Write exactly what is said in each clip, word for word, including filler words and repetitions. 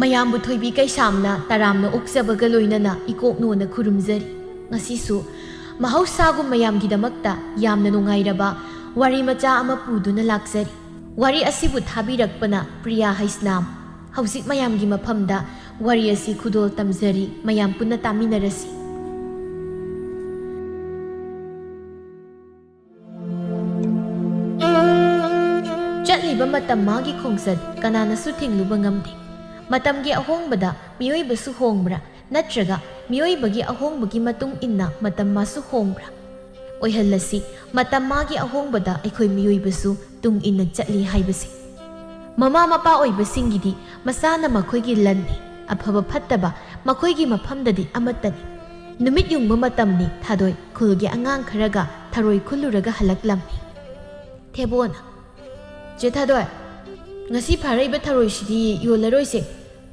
ꯃꯌꯥꯝꯕꯨ ꯊꯣꯏꯕꯤ ꯀꯩꯁꯥꯝꯅ ꯇꯔꯥꯝꯅ ꯑꯣꯛꯆꯕꯒ ꯂꯣꯏꯅꯅ ꯏꯀꯣꯛꯅꯣꯅ ꯈꯨꯔꯨꯝꯖꯔꯤ꯫ ꯉꯁꯤꯁꯨ ꯃꯍꯧꯁꯥꯒꯨꯝ ꯃꯌꯥꯝꯒꯤꯗꯃꯛꯇ ꯌꯥꯝꯅ ꯅꯨꯡꯉꯥꯏꯔꯕ ꯋꯥꯔꯤ ꯃꯆꯥ ꯑꯃ ꯄꯨꯗꯨꯅ ꯂꯥꯛꯆꯔꯤ꯫ ꯋꯥꯔꯤ ꯑꯁꯤꯕꯨ ꯊꯥꯕꯤꯔꯛꯄꯅ ꯄ꯭ꯔꯤꯌꯥ ꯍꯩꯁꯅꯥꯝ꯫ ꯍꯧꯖꯤꯛ ꯃꯌꯥꯝꯒꯤ ꯃꯐꯝꯗ ꯋꯥꯔꯤ ꯑꯁꯤ ꯈꯨꯗꯣꯜ ꯇꯝꯖꯔꯤ, ꯃꯌꯥꯝ ꯄꯨꯟꯅ ꯇꯥꯃꯤꯟꯅꯔꯁꯤ꯫ ꯆꯠꯂꯤꯕ ꯃꯇꯝ ꯃꯥꯒꯤ ꯈꯣꯡꯆꯠ ꯀꯅꯥꯅꯁꯨ ꯊꯤꯡꯂꯨꯕ ꯉꯝꯗꯦ꯫ ꯃꯇꯝꯒꯤ ꯑꯍꯣꯡꯕꯗ ꯃꯤꯑꯣꯏꯕꯁꯨ ꯍꯣꯡꯕ꯭ꯔꯥ, ꯅꯠꯇ꯭ꯔꯒ ꯃꯤꯑꯣꯏꯕꯒꯤ ꯑꯍꯣꯡꯕꯒꯤ ꯃꯇꯨꯡ ꯏꯟꯅ ꯃꯇꯝ ꯃꯥꯁꯨ ꯍꯣꯡꯕ꯭ꯔꯥ? ꯑꯣꯏꯍꯜꯂꯁꯤ, ꯃꯇꯝ ꯃꯥꯒꯤ ꯑꯍꯣꯡꯕꯗ ꯑꯩꯈꯣꯏ ꯃꯤꯑꯣꯏꯕꯁꯨ ꯇꯨꯡ ꯏꯟꯅ ꯆꯠꯂꯤ ꯍꯥꯏꯕꯁꯤ꯫ ꯃꯃꯥ ꯃꯄꯥ ꯑꯣꯏꯕꯁꯤꯡꯒꯤꯗꯤ ꯃꯆꯥꯅ ꯃꯈꯣꯏꯒꯤ ꯂꯟꯅꯤ, ꯑꯐꯕ ꯐꯠꯇꯕ ꯃꯈꯣꯏꯒꯤ ꯃꯐꯝꯗꯗꯤ ꯑꯃꯠꯇꯅꯤ꯫ ꯅꯨꯃꯤꯠ ꯌꯨꯡꯕ ꯃꯇꯝꯅꯤ, ꯊꯥꯗꯣꯏ ꯈꯨꯜꯒꯤ ꯑꯉꯥꯡ ꯈꯔꯒ ꯊꯔꯣꯏ ꯈꯨꯜꯂꯨꯔꯒ ꯍꯜꯂꯛꯂꯝꯃꯤ꯫ ꯊꯦꯕꯣꯅ, "ꯆꯦ ꯊꯥꯗꯣꯏ, ꯉꯁꯤ ꯐꯥꯔꯛꯏꯕ ꯊꯔꯣꯏꯁꯤꯗꯤ ꯌꯣꯜꯂꯔꯣꯏꯁꯦ꯫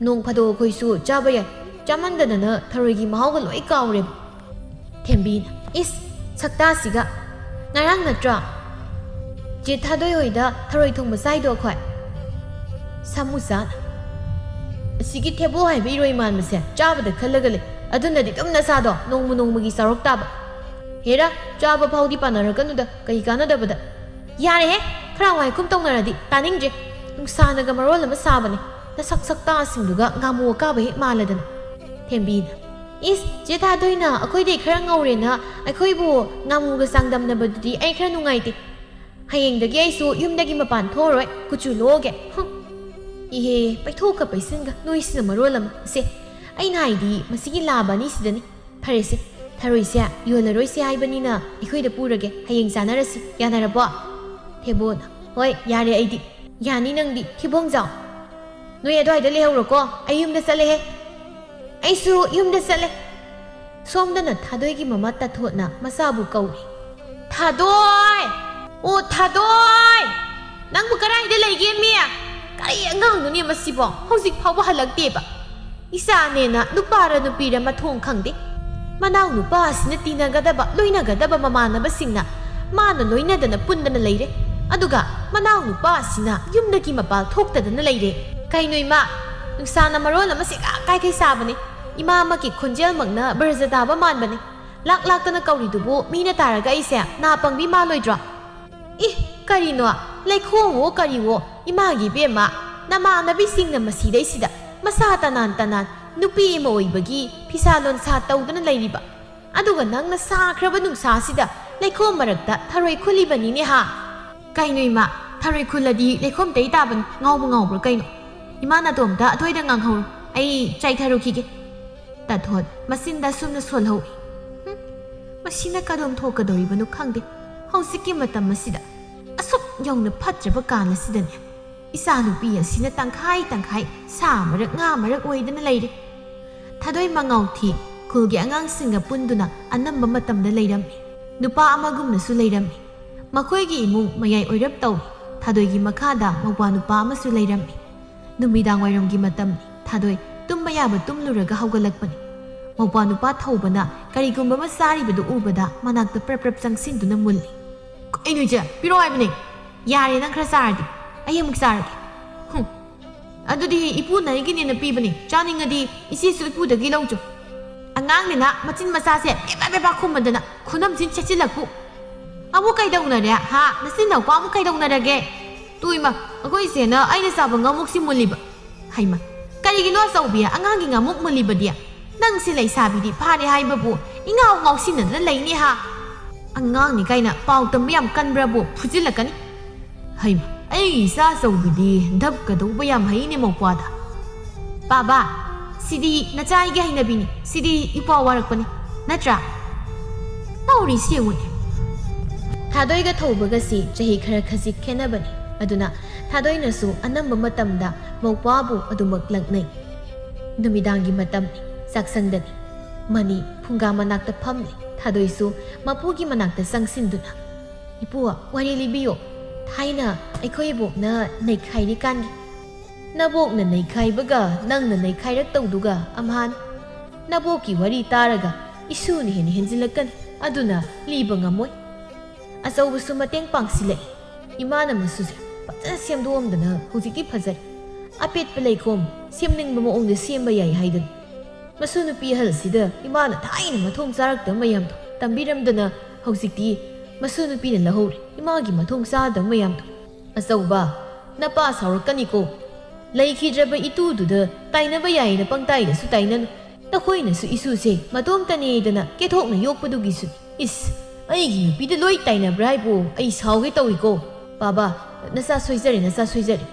ꯅꯣꯡ ꯐꯥꯗꯣꯛ ꯑꯩꯈꯣꯏꯁꯨ ꯆꯥꯕ ꯌꯥꯏ꯫ ꯆꯥꯃꯟꯗꯗꯅ ꯊꯔꯣꯏꯒꯤ ꯃꯍꯥꯎꯒ ꯂꯣꯏ ꯀꯥꯎꯔꯦꯕ꯫" ꯊꯦꯝꯕꯤꯅ, "ꯏꯁ, ꯁꯛꯇꯥꯁꯤꯒ! ꯉꯔꯥꯡ ꯅꯠꯇ꯭ꯔꯣ ꯆꯦ ꯊꯥꯗꯣꯏ ꯍꯣꯏꯗ ꯊꯔꯣꯏ ꯊꯣꯡꯕ ꯆꯥꯏꯗꯣ ꯑꯩꯈꯣꯏ?" ꯁꯥꯃꯨꯆꯥꯅ, "ꯑꯁꯤꯒꯤ ꯊꯦꯕꯣ ꯍꯥꯏꯕ ꯏꯔꯣꯏ ꯃꯥꯟꯕꯁꯦ ꯆꯥꯕꯗ ꯈꯜꯂꯒ ꯂꯩ꯫ ꯑꯗꯨꯅꯗꯤ ꯑꯗꯨꯝ ꯅꯁꯥꯗꯣ ꯅꯣꯡꯃ ꯅꯣꯡꯃꯒꯤ ꯆꯥꯎꯔꯛ ꯇꯥꯕ꯫ ꯍꯦꯔꯥ, ꯆꯥꯕ ꯐꯥꯎꯗꯤ ꯄꯥꯟꯅꯔꯛꯀꯅꯨꯗ, ꯀꯩ ꯀꯥꯟꯅꯗꯕꯗ꯫" "ꯌꯥꯔꯦꯍꯦ, ꯈꯔ ꯋꯥꯏꯈꯨꯝ ꯇꯧꯅꯔꯗꯤ ꯇꯥꯅꯤꯡꯗ꯭ꯔꯦ꯫ ꯅꯨꯡꯁꯥꯅꯒ ꯃꯔꯣꯜ ꯑꯃ ꯁꯥꯕꯅꯦ꯫ ꯅꯁꯛ ꯁꯛꯇꯥꯁꯤꯡꯗꯨꯒ ꯉꯥꯃꯨ ꯑꯀꯥꯕ ꯍꯦꯛ ꯃꯥꯜꯂꯗꯅ꯫" ꯊꯦꯝꯕꯤꯅ, "ꯏꯁ, ꯆꯦ ꯊꯥꯗꯣꯏꯅ ꯑꯩꯈꯣꯏꯗꯩ ꯈꯔ ꯉꯧꯔꯦꯅ ꯑꯩꯈꯣꯏꯕꯨ ꯉꯥꯃꯨꯒ ꯆꯥꯡꯗꯝꯅꯕꯗꯨꯗꯤ ꯑꯩ ꯈꯔ ꯅꯨꯡꯉꯥꯏꯇꯦ꯫ ꯍꯌꯦꯡꯗꯒꯤ ꯑꯩꯁꯨ ꯌꯨꯝꯗꯒꯤ ꯃꯄꯥꯟ ꯊꯣꯛꯑꯔꯣꯏ, ꯀꯨꯆꯨ ꯂꯣꯛꯑꯒꯦ꯫ ꯍꯨꯝ꯫ ꯏꯍꯦ, ꯄꯩꯊꯣꯛꯀ ꯄꯩꯁꯤꯟꯒ, ꯅꯣꯏꯁꯤꯅ ꯃꯔꯣꯜ ꯑꯃ꯫ ꯁꯦ, ꯑꯩꯅ ꯍꯥꯏꯗꯤ ꯃꯁꯤꯒꯤ ꯂꯥꯕ ꯑꯅꯤꯁꯤꯗꯅꯤ꯫ ꯐꯔꯦꯁꯦ, ꯊꯔꯣꯏꯁꯦ ꯌꯣꯜꯂꯔꯣꯏꯁꯦ ꯍꯥꯏꯕꯅꯤꯅ ꯑꯩꯈꯣꯏꯗ ꯄꯨꯔꯒꯦ, ꯍꯌꯦꯡ ꯆꯥꯅꯔꯁꯤ, ꯌꯥꯅꯔꯕꯣ?" ꯊꯦꯕꯣꯅ, "ꯍꯣꯏ, ꯌꯥꯔꯦ ꯑꯩꯗꯤ꯫" "ꯌꯥꯅꯤ ꯅꯪꯗꯤ, ꯊꯤꯕꯣꯡꯖꯥꯎ꯫ ꯅꯣꯏ ꯑꯗꯨꯋꯥꯏꯗ ꯂꯩꯍꯧꯔꯣꯀꯣ, ꯑꯩ ꯌꯨꯝꯗ ꯆꯠꯂꯦꯍꯦ꯫" "ꯑꯩꯁꯨ ꯌꯨꯝꯗ ꯆꯠꯂꯦ꯫" ꯁꯣꯝꯗꯅ ꯊꯥꯗꯣꯏꯒꯤ ꯃꯃꯥ ꯇꯥꯊꯣꯠꯅ ꯃꯆꯥꯕꯨ ꯀꯧꯔꯤ꯫ "ꯊꯥꯗꯣꯏ! ꯑꯣ, ꯊꯥꯗꯣꯏ! ꯅꯪꯕꯨ ꯀꯗꯥꯏꯗ ꯂꯩꯒꯦꯃꯤ? ꯀꯔꯤ ꯑꯉꯥꯡꯅꯣꯅꯦ ꯃꯁꯤꯕꯣ? ꯍꯧꯖꯤꯛ ꯐꯥꯎꯕ ꯍꯜꯂꯛꯇꯦꯕ꯫ ꯏꯆꯥꯅꯦꯅ ꯅꯨꯄꯥꯔ ꯅꯨꯄꯤꯔ ꯃꯊꯣꯡ ꯈꯪꯗꯦ꯫ ꯃꯅꯥꯎ ꯅꯨꯄꯥ ꯑꯁꯤꯅ ꯇꯤꯟꯅꯒꯗꯕ, ꯂꯣꯏꯅꯒꯗꯕ ꯃꯃꯥꯟꯅꯕꯁꯤꯡꯅ ꯃꯥꯅ ꯂꯣꯏꯅꯗꯅ ꯄꯨꯟꯗꯅ ꯂꯩꯔꯦ꯫ ꯑꯗꯨꯒ ꯃꯅꯥꯎ ꯅꯨꯄꯥ ꯑꯁꯤꯅ ꯌꯨꯝꯗꯒꯤ ꯃꯄꯥꯜ ꯊꯣꯛꯇꯗꯅ ꯂꯩꯔꯦ꯫ ꯀꯩꯅꯣ ꯏꯃꯥ, ꯅꯨꯡꯁꯥꯅ ꯃꯔꯣꯜ ꯑꯃ ꯁꯦꯒꯥ ꯀꯥꯏꯈꯩ ꯁꯥꯕꯅꯦ꯫ ꯏꯃꯥꯃꯛꯀꯤ ꯈꯣꯟꯖꯦꯜꯃꯛꯅ ꯕ꯭ꯔꯖ ꯇꯥꯕ ꯃꯥꯟꯕꯅꯦ꯫ ꯂꯥꯛ ꯂꯥꯛꯇꯅ ꯀꯧꯔꯤꯗꯨꯕꯨ ꯃꯤꯅ ꯇꯥꯔꯒ ꯑꯩꯁꯦ ꯅꯥ ꯄꯪꯕꯤ ꯃꯥꯜꯂꯣꯏꯗ꯭ꯔꯣ? ꯏ, ꯀꯔꯤꯅꯣ? ꯂꯩꯈꯣꯝꯋꯣ ꯀꯔꯤꯋꯣ, ꯏꯃꯥꯒꯤ ꯏꯕꯦꯝꯃ, ꯅꯃꯥꯟꯅꯕꯤꯁꯤꯡꯅ ꯃꯁꯤꯗꯩꯁꯤꯗ ꯃꯁꯥ ꯇꯅꯥꯟ ꯇꯅꯥꯟ ꯅꯨꯄꯤ ꯑꯃ ꯑꯣꯏꯕꯒꯤ ꯐꯤꯁꯥ ꯂꯣꯟꯁꯥ ꯇꯧꯗꯨꯅ ꯂꯩꯔꯤꯕ꯫ ꯑꯗꯨꯒ ꯅꯪꯅ ꯁꯥꯈ꯭ꯔꯕ ꯅꯨꯡꯁꯥꯁꯤꯗ ꯂꯩꯈꯣꯝ ꯃꯔꯛꯇ ꯊꯔꯣꯏ ꯈꯨꯜꯂꯤꯕꯅꯤꯅꯦ ꯍꯥ? ꯀꯩꯅꯣ ꯏꯃꯥ, ꯊꯔꯣꯏ ꯈꯨꯜꯂꯗꯤ ꯂꯩꯈꯣꯝ ꯇꯩ ꯇꯥꯕꯅꯤ, ꯉꯥꯎꯕ ꯉꯥꯎꯕ꯭ꯔꯥ ꯀꯩꯅꯣ? ꯏꯃꯥ ꯅꯥꯇꯣꯝꯇ ꯑꯊꯣꯏꯗ ꯉꯥꯡꯍꯧꯔꯣ, ꯑꯩ ꯆꯥꯏꯊꯔꯨꯈꯤꯒꯦ꯫ ꯇꯥꯊꯣꯠ ꯃꯆꯤꯟꯗ ꯁꯨꯝꯅ ꯁꯣꯜꯍꯧꯏ꯫ ꯍꯨꯝ, ꯃꯁꯤꯅ ꯀꯗꯣꯝ ꯊꯣꯛꯀꯗꯧꯔꯤꯕꯅꯣ ꯈꯪꯗꯦ꯫ ꯍꯧꯖꯤꯛꯀꯤ ꯃꯇꯝ ꯑꯁꯤꯗ ꯑꯁꯨꯛ ꯌꯧꯅ ꯐꯠꯇ꯭ꯔꯕ ꯀꯥꯟ ꯑꯁꯤꯗꯅꯦ, ꯏꯆꯥꯅꯨꯄꯤ ꯑꯁꯤꯅ ꯇꯪꯈꯥꯏ ꯇꯪꯈꯥꯏ ꯁꯥ ꯃꯔꯛ ꯉꯥ ꯃꯔꯛ ꯑꯣꯏꯗꯅ ꯂꯩꯔꯦ꯫ ꯊꯥꯗꯣꯏ ꯃꯉꯥꯎꯊꯤ ꯈꯨꯜꯒꯤ ꯑꯉꯥꯡꯁꯤꯡꯒ ꯄꯨꯟꯗꯨꯅ ꯑꯅꯝꯕ ꯃꯇꯝꯗ ꯂꯩꯔꯝꯃꯤ꯫ ꯅꯨꯄꯥ ꯑꯃꯒꯨꯝꯅꯁꯨ ꯂꯩꯔꯝꯃꯤ꯫ ꯃꯈꯣꯏꯒꯤ ꯏꯃꯨꯡ ꯃꯌꯥꯏ ꯑꯣꯏꯔꯞ ꯇꯧꯏ꯫ ꯊꯥꯗꯣꯏꯒꯤ ꯃꯈꯥꯗ ꯃꯧꯄ꯭ꯋꯥ ꯅꯨꯄꯥ ꯑꯃꯁꯨ ꯂꯩꯔꯝꯃꯤ꯫ ꯅꯨꯃꯤꯗꯥꯡ ꯋꯥꯏꯔꯝꯒꯤ ꯃꯇꯝꯅꯤ꯫ ꯊꯥꯗꯣꯏ ꯇꯨꯝꯕ ꯌꯥꯕ ꯇꯨꯝꯂꯨꯔꯒ ꯍꯧꯒꯠꯂꯛꯄꯅꯤ꯫ ꯃꯧꯄ꯭ꯋꯥ ꯅꯨꯄꯥ ꯊꯧꯕꯅ ꯀꯔꯤꯒꯨꯝꯕ ꯑꯃ ꯆꯥꯔꯤꯕꯗꯨ ꯎꯕꯗ ꯃꯅꯥꯛꯇ ꯄ꯭ꯔꯞ ꯄ꯭ꯔꯞ ꯆꯪꯁꯤꯟꯗꯨꯅ ꯃꯨꯜꯂꯤ꯫ "ꯀꯩꯅꯣ ꯏꯆꯦ, ꯄꯤꯔꯛꯑꯣ ꯍꯥꯏꯕꯅꯦ"꯫ "ꯌꯥꯔꯦ, ꯅꯪ ꯈꯔ ꯆꯥꯔꯗꯤ, ꯑꯩ ꯑꯃꯨꯛ ꯆꯥꯔꯒꯦ"꯫ "ꯍꯨꯝ, ꯑꯗꯨꯗꯤ ꯏꯄꯨꯅ ꯑꯩꯒꯤꯅꯦꯅ ꯄꯤꯕꯅꯤ, ꯆꯥꯅꯤꯡꯉꯗꯤ ꯏꯆꯦꯁꯨ ꯏꯄꯨꯗꯒꯤ ꯂꯧꯆꯣ"꯫ ꯑꯉꯥꯡꯅꯤꯅ ꯃꯆꯤꯟ ꯃꯆꯥꯁꯦ ꯕꯦꯕꯥ ꯕꯦꯕꯥ ꯈꯨꯝꯃꯗꯅ ꯈꯨꯅꯝꯁꯤꯟ ꯁꯦꯠꯆꯤꯜꯂꯛꯄꯨ꯫ "ꯑꯃꯨꯛ ꯀꯩꯗꯧꯅꯔꯦ? ꯍꯥ? ꯅꯆꯤꯟ ꯅꯅꯥꯎꯄꯥ ꯑꯃꯨꯛ ꯀꯩꯗꯧꯅꯔꯒꯦ?" "ꯇꯨ ꯏꯃꯥ, ꯑꯩꯈꯣꯏ ꯏꯆꯦꯅ ꯑꯩꯅ ꯆꯥꯕ ꯉꯥꯃꯨꯛꯁꯤ ꯃꯨꯜꯂꯤꯕ"꯫ "ꯍꯩꯃ, ꯀꯔꯤꯒꯤꯅꯣ ꯑꯆꯧꯕꯤ, ꯑꯉꯥꯡꯒꯤ ꯉꯥꯃꯨꯛ ꯃꯨꯜꯂꯤꯕꯗꯤ? ꯅꯪꯁꯦ ꯂꯩꯁꯥꯕꯤꯗꯤ ꯐꯥꯔꯦ ꯍꯥꯏꯕꯕꯨ ꯏꯉꯥꯎ ꯉꯥꯎꯁꯤꯟꯅꯗꯅ ꯂꯩꯅꯦ ꯍꯥ? ꯑꯉꯥꯡꯅꯤ ꯀꯥꯏꯅ ꯄꯥꯎ ꯇꯝꯕ ꯌꯥꯝ ꯀꯟꯕ꯭ꯔꯕꯨ ꯐꯨꯖꯤꯜꯂꯛꯀꯅꯤ"꯫ "ꯍꯩꯃ, ꯑꯩꯒꯤ ꯏꯆꯥ ꯑꯆꯧꯕꯤꯗꯤ ꯙꯞꯀꯗꯧꯕ ꯌꯥꯝ ꯍꯩꯅꯦ ꯃꯧꯄ꯭ꯋꯥꯗ"꯫ "ꯄꯥꯕ, ꯁꯤꯗꯤ ꯅꯆꯥ ꯑꯩꯒꯤ ꯍꯩꯅꯕꯤꯅꯤ, ꯁꯤꯗꯤ ꯏꯄ꯭ꯋꯥ ꯋꯥꯔꯛꯄꯅꯤ, ꯅꯠꯇ꯭ꯔꯥ? ꯇꯧꯔꯤꯁꯤ ꯌꯦꯡꯉꯨꯅꯦ"꯫ ꯊꯥꯗꯣꯏꯒ ꯊꯧꯕꯒꯁꯤ ꯆꯍꯤ ꯈꯔ ꯈꯖꯤꯛ ꯈꯦꯠꯅꯕꯅꯤ꯫ ꯑꯗꯨꯅ ꯊꯥꯗꯣꯏꯅꯁꯨ ꯑꯅꯝꯕ ꯃꯇꯝꯗ ꯃꯧꯄ꯭ꯋꯥꯕꯨ ꯑꯗꯨꯃꯛ ꯂꯛꯅꯩ꯫ ꯅꯨꯃꯤꯗꯥꯡꯒꯤ ꯃꯇꯝꯅꯤ, ꯆꯥꯛꯁꯪꯗꯅꯤ꯫ ꯃꯅꯤ ꯐꯨꯡꯒꯥ ꯃꯅꯥꯛꯇ ꯐꯝꯂꯤ꯫ ꯊꯥꯗꯣꯏꯁꯨ ꯃꯄꯨꯒꯤ ꯃꯅꯥꯛꯇ ꯆꯪꯁꯤꯟꯗꯨꯅ, "ꯏꯄꯨ, ꯋꯥꯔꯤ ꯂꯤꯕꯤꯌꯣ꯫ ꯊꯥꯏꯅ ꯑꯩꯈꯣꯏ ꯏꯕꯣꯛꯅ ꯅꯩꯈꯥꯏꯔꯤꯀꯥꯟꯒꯤ"꯫ "ꯅꯕꯣꯛꯅ ꯅꯩꯈꯥꯏꯕꯒ ꯅꯪꯅ ꯅꯩꯈꯥꯏꯔꯛꯇꯧꯗꯨꯒ ꯑꯝꯍꯥꯅꯤ꯫ ꯅꯕꯣꯛꯀꯤ ꯋꯥꯔꯤ ꯇꯥꯔꯒ ꯏꯁꯨꯅ ꯍꯦꯟꯅ ꯍꯦꯟꯖꯤꯜꯂꯛꯀꯅꯤ꯫ ꯑꯗꯨꯅ ꯂꯤꯕ ꯉꯝꯃꯣꯏ꯫ ꯑꯆꯧꯕꯁꯨ ꯃꯇꯦꯡ ꯄꯥꯡꯁꯤꯜꯂꯛꯏ꯫ ꯏꯃꯥꯅ ꯃꯁꯨꯁꯦ ꯐꯖꯅ ꯁꯦꯝꯗꯣꯛꯑꯝꯗꯅ ꯍꯧꯖꯤꯛꯇꯤ ꯐꯖꯔꯦ꯫ ꯑꯄꯦꯠꯄ ꯂꯩꯈꯣꯝ ꯁꯦꯝꯅꯤꯡꯕ ꯃꯑꯣꯡꯗ ꯁꯦꯝꯕ ꯌꯥꯏ ꯍꯥꯏꯗꯨꯅꯤ꯫ ꯃꯁꯨ ꯅꯨꯄꯤ ꯑꯍꯜꯁꯤꯗ ꯏꯃꯥꯅ ꯊꯥꯏꯅ ꯃꯊꯣꯡ ꯆꯥꯔꯛꯇꯕ ꯃꯌꯥꯝꯗꯣ ꯇꯝꯕꯤꯔꯝꯗꯅ ꯍꯧꯖꯤꯛꯇꯤ ꯃꯁꯨ ꯅꯨꯄꯤꯅ ꯂꯧꯍꯧꯔꯦ ꯏꯃꯥꯒꯤ ꯃꯊꯣꯡ ꯆꯥꯗꯕ ꯃꯌꯥꯝꯗꯣ꯫ ꯑꯆꯧꯕ, ꯅꯄꯥ ꯁꯥꯎꯔꯛꯀꯅꯤꯀꯣ꯫ ꯂꯩꯈꯤꯗ꯭ꯔꯕ ꯏꯇꯨꯗꯨꯗ ꯇꯥꯏꯅꯕ ꯌꯥꯏꯅ ꯄꯪꯇꯥꯏꯗꯁꯨ ꯇꯥꯏꯅꯅꯨ꯫ ꯅꯈꯣꯏꯅꯁꯨ ꯏꯁꯨꯁꯦ ꯃꯇꯣꯝꯇꯅꯦꯗꯅ ꯀꯦꯊꯣꯛꯅ ꯌꯣꯛꯄꯗꯨꯒꯤꯁꯨ꯫ ꯏꯁ, ꯑꯩꯒꯤ ꯅꯨꯄꯤꯗ ꯂꯣꯏ ꯇꯥꯏꯅꯕ꯭ꯔꯥ ꯍꯥꯏꯕꯨ ꯑꯩ ꯁꯥꯎꯒꯦ ꯇꯧꯏꯀꯣ꯫ ꯕꯥꯕꯥ, ꯅꯆꯥ ꯁꯣꯏꯖꯔꯦ, ꯅꯆꯥ ꯁꯣꯏꯖꯔꯦ꯫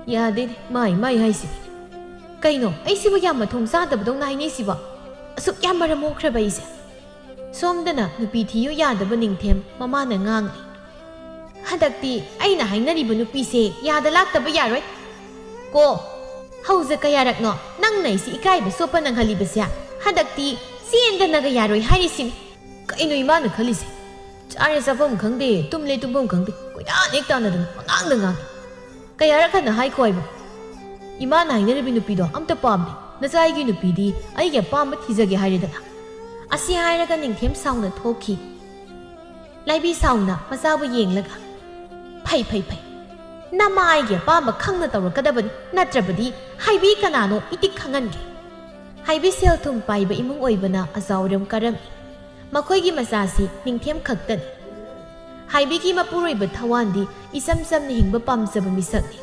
ꯌꯥꯗꯦꯅꯦ, ꯃꯥꯏ ꯃꯥꯏ ꯍꯥꯏꯁꯤꯗꯤ꯫ ꯀꯩꯅꯣ, ꯑꯩꯁꯤꯕꯨ ꯌꯥꯝ ꯃꯊꯣꯡ ꯆꯥꯗꯕꯗꯧꯅ ꯍꯥꯏꯅꯩꯁꯤꯕꯣ? ꯑꯁꯨꯛ ꯌꯥꯝ ꯃꯔꯝ ꯃꯣꯛꯈ꯭ꯔꯕ ꯑꯩꯁꯦ? ꯁꯣꯝꯗꯅ ꯅꯨꯄꯤ ꯊꯤꯌꯨ ꯌꯥꯗꯕ ꯅꯤꯡꯊꯦꯝ ꯃꯃꯥꯅ ꯉꯥꯡꯂꯤ꯫ ꯍꯟꯗꯛꯇꯤ ꯑꯩꯅ ꯍꯥꯏꯅꯔꯤꯕ ꯅꯨꯄꯤꯁꯦ ꯌꯥꯗ ꯂꯥꯛꯇꯕ ꯌꯥꯔꯣꯏ꯫ ꯀꯣ, ꯍꯧꯖ ꯀꯌꯥꯔꯛꯅꯣ ꯅꯪꯅ ꯑꯩꯁꯤ ꯏꯀꯥꯏꯕ ꯆꯣꯞꯄ ꯅꯪꯍꯜꯂꯤꯕꯁꯦ? ꯍꯟꯗꯛꯇꯤ ꯆꯦꯟꯗꯅꯒ ꯌꯥꯔꯣꯏ ꯍꯥꯏꯔꯤꯁꯤꯅꯤ꯫ ꯀꯩꯅꯣ ꯏꯃꯥꯅ ꯈꯜꯂꯤꯁꯦ? ꯆꯥꯔꯦ ꯆꯥꯐꯝ ꯈꯪꯗꯦ, ꯇꯨꯝꯂꯦ ꯇꯨꯝꯐꯝ ꯈꯪꯗꯦ, ꯀꯣꯏꯇꯥꯟ ꯍꯦꯛ ꯇꯥꯟꯅꯗꯅ ꯄꯉꯥꯡꯗ ꯉꯥꯡꯉꯤ꯫ ꯀꯌꯥꯔꯛ ꯍꯟꯅ ꯍꯥꯏꯈꯣ ꯍꯥꯏꯕ? ꯏꯃꯥꯅ ꯍꯥꯏꯅꯔꯤꯕ ꯅꯨꯄꯤꯗꯣ ꯑꯝꯇ ꯄꯥꯝꯗꯦ꯫ ꯅꯆꯥ ꯑꯩꯒꯤ ꯅꯨꯄꯤꯗꯤ ꯑꯩꯒꯤ ꯑꯄꯥꯝꯕ ꯊꯤꯖꯒꯦ ꯍꯥꯏꯔꯦꯗꯅ꯫ ꯑꯁꯤ ꯍꯥꯏꯔꯒ ꯅꯤꯡꯊꯦꯝ ꯁꯥꯎꯅ ꯊꯣꯛꯈꯤ꯫ ꯂꯥꯏꯕꯤ ꯁꯥꯎꯅ ꯃꯆꯥꯕꯨ ꯌꯦꯡꯂꯒ, "ꯐꯩ, ꯐꯩ, ꯐꯩ꯫ ꯅꯃꯥ ꯑꯩꯒꯤ ꯑꯄꯥꯝꯕ ꯈꯪꯅ ꯇꯧꯔꯛꯀꯗꯕꯅꯤ, ꯅꯠꯇ꯭ꯔꯕꯗꯤ ꯍꯥꯏꯕꯤ ꯀꯅꯥꯅꯣ ꯏꯇꯤꯛ ꯈꯪꯍꯟꯒꯦ꯫" ꯍꯥꯏꯕꯤ ꯁꯦꯜ ꯊꯨꯝ ꯄꯥꯏꯕ ꯏꯃꯨꯡ ꯑꯣꯏꯕꯅ ꯑꯆꯥꯎꯔꯝ ꯀꯔꯝꯃꯤ꯫ ꯃꯈꯣꯏꯒꯤ ꯃꯆꯥꯁꯤ ꯅꯤꯡꯊꯦꯝ ꯈꯛꯇꯅꯤ꯫ ꯍꯥꯏꯕꯤꯒꯤ ꯃꯄꯨꯔꯣꯏꯕ ꯊꯋꯥꯟꯗꯤ ꯏꯆꯝ ꯆꯝꯅ ꯍꯤꯡꯕ ꯄꯥꯝꯖꯕ ꯃꯤꯁꯛꯅꯤ꯫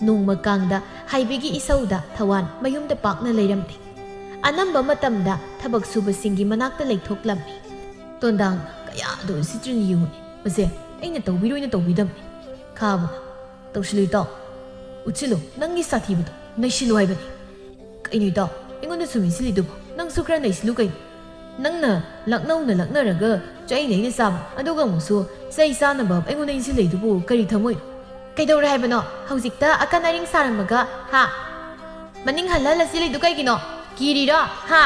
ꯅꯣꯡꯃ ꯀꯥꯡꯗ ꯍꯥꯏꯕꯤꯒꯤ ꯏꯁꯧꯗ ꯊꯋꯥꯟ ꯃꯌꯨꯝꯗ ꯄꯥꯛꯅ ꯂꯩꯔꯝꯗꯦ꯫ ꯑꯅꯝꯕ ꯃꯇꯝꯗ ꯊꯕꯛ ꯁꯨꯕꯁꯤꯡꯒꯤ ꯃꯅꯥꯛꯇ ꯂꯩꯊꯣꯛꯂꯝꯃꯤ꯫ ꯇꯣꯟꯗꯥꯡ ꯀꯌꯥꯗ ꯎꯁꯤꯠꯇ꯭ꯔꯤꯅ ꯌꯦꯡꯉꯨꯅꯦ꯫ ꯃꯁꯦ ꯑꯩꯅ ꯇꯧꯕꯤꯔꯣꯏꯅ ꯇꯧꯕꯤꯗꯕꯅꯤ꯫ ꯈꯥꯕꯅ, "ꯇꯧꯁꯤꯜꯂꯨ ꯏꯇꯥꯎ꯫ ꯎꯠꯁꯤꯜꯂꯨ, ꯅꯪꯒꯤ ꯁꯥꯊꯤꯕꯗꯣ ꯅꯩꯁꯤꯜꯂꯨ ꯍꯥꯏꯕꯅꯤ꯫" "ꯀꯩꯅꯣ ꯏꯇꯥꯎ, ꯑꯩꯉꯣꯟꯗ ꯁꯨꯝ ꯏꯟꯁꯤꯜꯂꯤꯗꯨꯕꯨ? ꯅꯪꯁꯨ ꯈꯔ ꯅꯩꯁꯤꯜꯂꯨ ꯀꯩꯅꯣ꯫ ꯅꯪꯅ ꯂꯛꯅꯧꯅ ꯂꯛꯅꯔꯒ ꯆꯩꯅ ꯑꯩꯅ ꯆꯥꯕ, ꯑꯗꯨꯒ ꯑꯃꯨꯛꯁꯨ ꯆꯩ ꯆꯥꯅꯕ ꯑꯩꯉꯣꯟꯗ ꯏꯟꯁꯤꯜꯂꯛꯏꯗꯨꯕꯨ ꯀꯔꯤ ꯊꯝꯃꯣꯏꯅꯣ?" "ꯀꯩꯗꯧꯔꯦ ꯍꯥꯏꯕꯅꯣ? ꯍꯧꯖꯤꯛꯇ ꯑꯀꯟ ꯑꯔꯤꯡ ꯁꯥꯔꯝꯃꯒ, ꯍꯥ? ꯃꯅꯤꯡ ꯍꯜꯂ ꯍꯜꯂ ꯆꯦꯜꯂꯤꯗꯨ ꯀꯩꯒꯤꯅꯣ? ꯀꯤꯔꯤꯔꯣ? ꯍꯥ?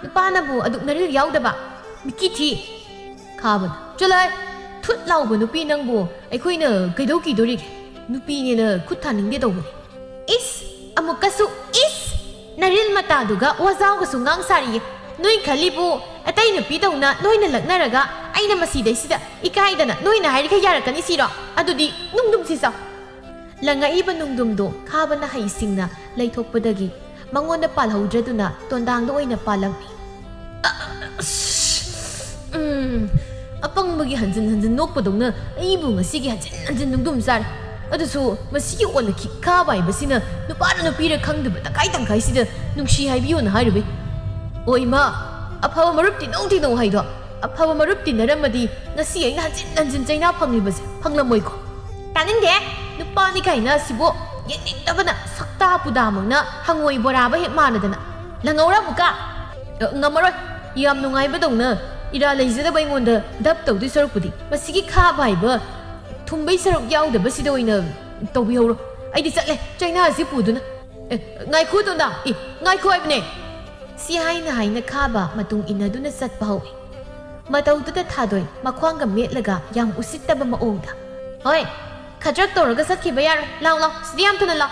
ꯅꯨꯄꯥꯅꯕꯨ ꯑꯗꯨꯛ ꯅꯔꯤꯜ ꯌꯥꯎꯗꯕ? ꯃꯤꯀꯤ ꯊꯤ!" ꯈꯥꯕꯅ, "ꯆꯠꯂꯣꯍꯦ! ꯊꯨꯠ ꯂꯥꯎꯕ ꯅꯨꯄꯤ ꯅꯪꯕꯨ ꯑꯩꯈꯣꯏꯅ ꯀꯩꯗꯧ ꯀꯤꯗꯣꯔꯤꯒꯦ? ꯅꯨꯄꯤꯅꯦꯅ ꯈꯨꯠ ꯊꯥꯅꯤꯡꯗꯦ ꯇꯧꯕꯅꯦ꯫" "ꯏꯁ! ꯑꯃꯨꯛꯀꯁꯨ ꯏꯁ! ꯅꯔꯤꯜ ꯃꯇꯥꯗꯨꯒ ꯋꯥꯖꯥꯎꯒꯁꯨ ꯉꯥꯡ ꯁꯥꯔꯤꯌꯦ꯫ ꯅꯣꯏ ꯈꯜꯂꯤꯕꯨ ꯑꯇꯩ ꯅꯨꯄꯤꯗꯧꯅ ꯅꯣꯏꯅ ꯂꯛꯅꯔꯒ ꯑꯩꯅ ꯃꯁꯤꯗꯩꯁꯤꯗ ꯏꯀꯥꯏꯗꯅ ꯅꯣꯏꯅ ꯍꯥꯏꯔꯤꯈꯩ ꯌꯥꯔꯛꯀꯅꯤ ꯁꯤꯔꯣ? ꯑꯗꯨꯗꯤ ꯅꯨꯡꯗꯨꯝꯁꯤ ꯆꯥꯎ꯫ ꯂꯪꯉꯛꯏꯕ ꯅꯨꯡꯗꯨꯝꯗꯨ ꯈꯥꯕꯅ ꯍꯩꯁꯤꯡꯅ ꯂꯩꯊꯣꯛꯄꯗꯒꯤ ꯃꯉꯣꯟꯗ ꯄꯥꯜꯍꯧꯗ꯭ꯔꯗꯨꯅ ꯇꯣꯟꯗꯥꯡꯗ ꯑꯣꯏꯅ ꯄꯥꯜꯂꯝꯃꯤ꯫ ꯑꯁ, ꯎꯝ, ꯑꯄꯪꯕꯒꯤ ꯍꯟꯖꯤꯟ ꯍꯟꯖꯤꯟ ꯅꯣꯛꯄꯗꯧꯅ ꯑꯩꯕꯨ ꯉꯁꯤꯒꯤ ꯍꯟꯖꯤꯟ ꯍꯟꯖꯤꯟ ꯅꯨꯡꯗꯨꯝ ꯆꯥꯔꯦ꯫ ꯑꯗꯨꯁꯨ ꯃꯁꯤꯒꯤ ꯑꯣꯜꯂꯛꯈꯤ ꯈꯥꯕ ꯍꯥꯏꯕꯁꯤꯅ ꯅꯨꯄꯥꯔ ꯅꯨꯄꯤꯔ ꯈꯪꯗꯕ ꯇꯪꯈꯥꯏ ꯇꯪꯈꯥꯏꯁꯤꯗ ꯅꯨꯡꯁꯤ ꯍꯥꯏꯕꯤꯌꯣꯅ ꯍꯥꯏꯔꯨꯕꯩ꯫ ꯑꯣ ꯏꯃꯥ, ꯑꯐꯕ ꯃꯔꯨꯞ ꯇꯤꯟꯅꯧ ꯇꯤꯟꯅꯧ ꯍꯥꯏꯗꯣ꯫ ꯑꯐꯕ ꯃꯔꯨꯞ ꯇꯤꯟꯅꯔꯝꯃꯗꯤ ꯉꯁꯤ ꯑꯩꯅ ꯍꯟꯖꯤꯟ ꯍꯟꯖꯤꯟ ꯆꯩꯅꯥ ꯐꯪꯂꯤꯕꯁꯦ ꯐꯪꯂꯝꯃꯣꯏꯀꯣ꯫ ꯇꯥꯅꯤꯡꯗꯦ꯫ ꯅꯨꯄꯥꯅꯤ ꯀꯥꯏꯅ ꯁꯤꯕꯨ ꯌꯦꯡꯅꯤꯡꯗꯕꯅ ꯁꯛꯇꯥ ꯄꯨꯗꯥꯃꯛꯅ ꯍꯪꯉꯣꯏ ꯕꯣꯔꯥꯕ ꯍꯦꯛ ꯃꯥꯟꯅꯗꯅ꯫ ꯂꯪꯍꯧꯔ ꯑꯃꯨꯛꯀ? ꯑ, ꯉꯝꯃꯔꯣꯏ꯫ ꯌꯥꯝ ꯅꯨꯡꯉꯥꯏꯕꯗꯧꯅ ꯏꯔꯥ ꯂꯩꯖꯗꯕ ꯑꯩꯉꯣꯟꯗ ꯙꯞ ꯇꯧꯗꯣꯏ ꯁꯔꯨꯛꯄꯨꯗꯤ ꯃꯁꯤꯒꯤ ꯈꯥꯕ ꯍꯥꯏꯕ ꯊꯨꯝꯕꯩ ꯁꯔꯨꯛ ꯌꯥꯎꯗꯕꯁꯤꯗ ꯑꯣꯏꯅ ꯇꯧꯕꯤꯍꯧꯔꯣ꯫ ꯑꯩꯗꯤ ꯆꯠꯂꯦ ꯆꯩꯅꯥꯁꯤ ꯄꯨꯗꯨꯅ꯫ ꯑꯦ, ꯉꯥꯏꯈꯣ ꯇꯣꯟꯗꯥ꯫ ꯑꯦ, ꯉꯥꯏꯈꯣ ꯍꯥꯏꯕꯅꯦ꯫ ꯁꯤ ꯍꯥꯏꯅ ꯍꯥꯏꯅ ꯈꯥꯕ ꯃꯇꯨꯡ ꯏꯟꯅꯗꯨꯅ ꯆꯠꯄ ꯍꯧꯏ꯫ ꯃꯇꯧꯗꯨꯗ ꯊꯥꯗꯣꯏ ꯃꯈ꯭ꯋꯥꯡꯒ ꯃꯦꯠꯂꯒ ꯌꯥꯝ ꯎꯁꯤꯠꯇꯕ ꯃꯑꯣꯡꯗ, "ꯍꯣꯏ, ꯈꯗ꯭ꯔꯛ ꯇꯧꯔꯒ ꯆꯠꯈꯤꯕ ꯌꯥꯔꯣꯏ꯫ ꯂꯥꯎ, ꯂꯥꯎ, ꯁꯤꯗ ꯌꯥꯝ ꯊꯨꯅ ꯂꯥꯎ꯫"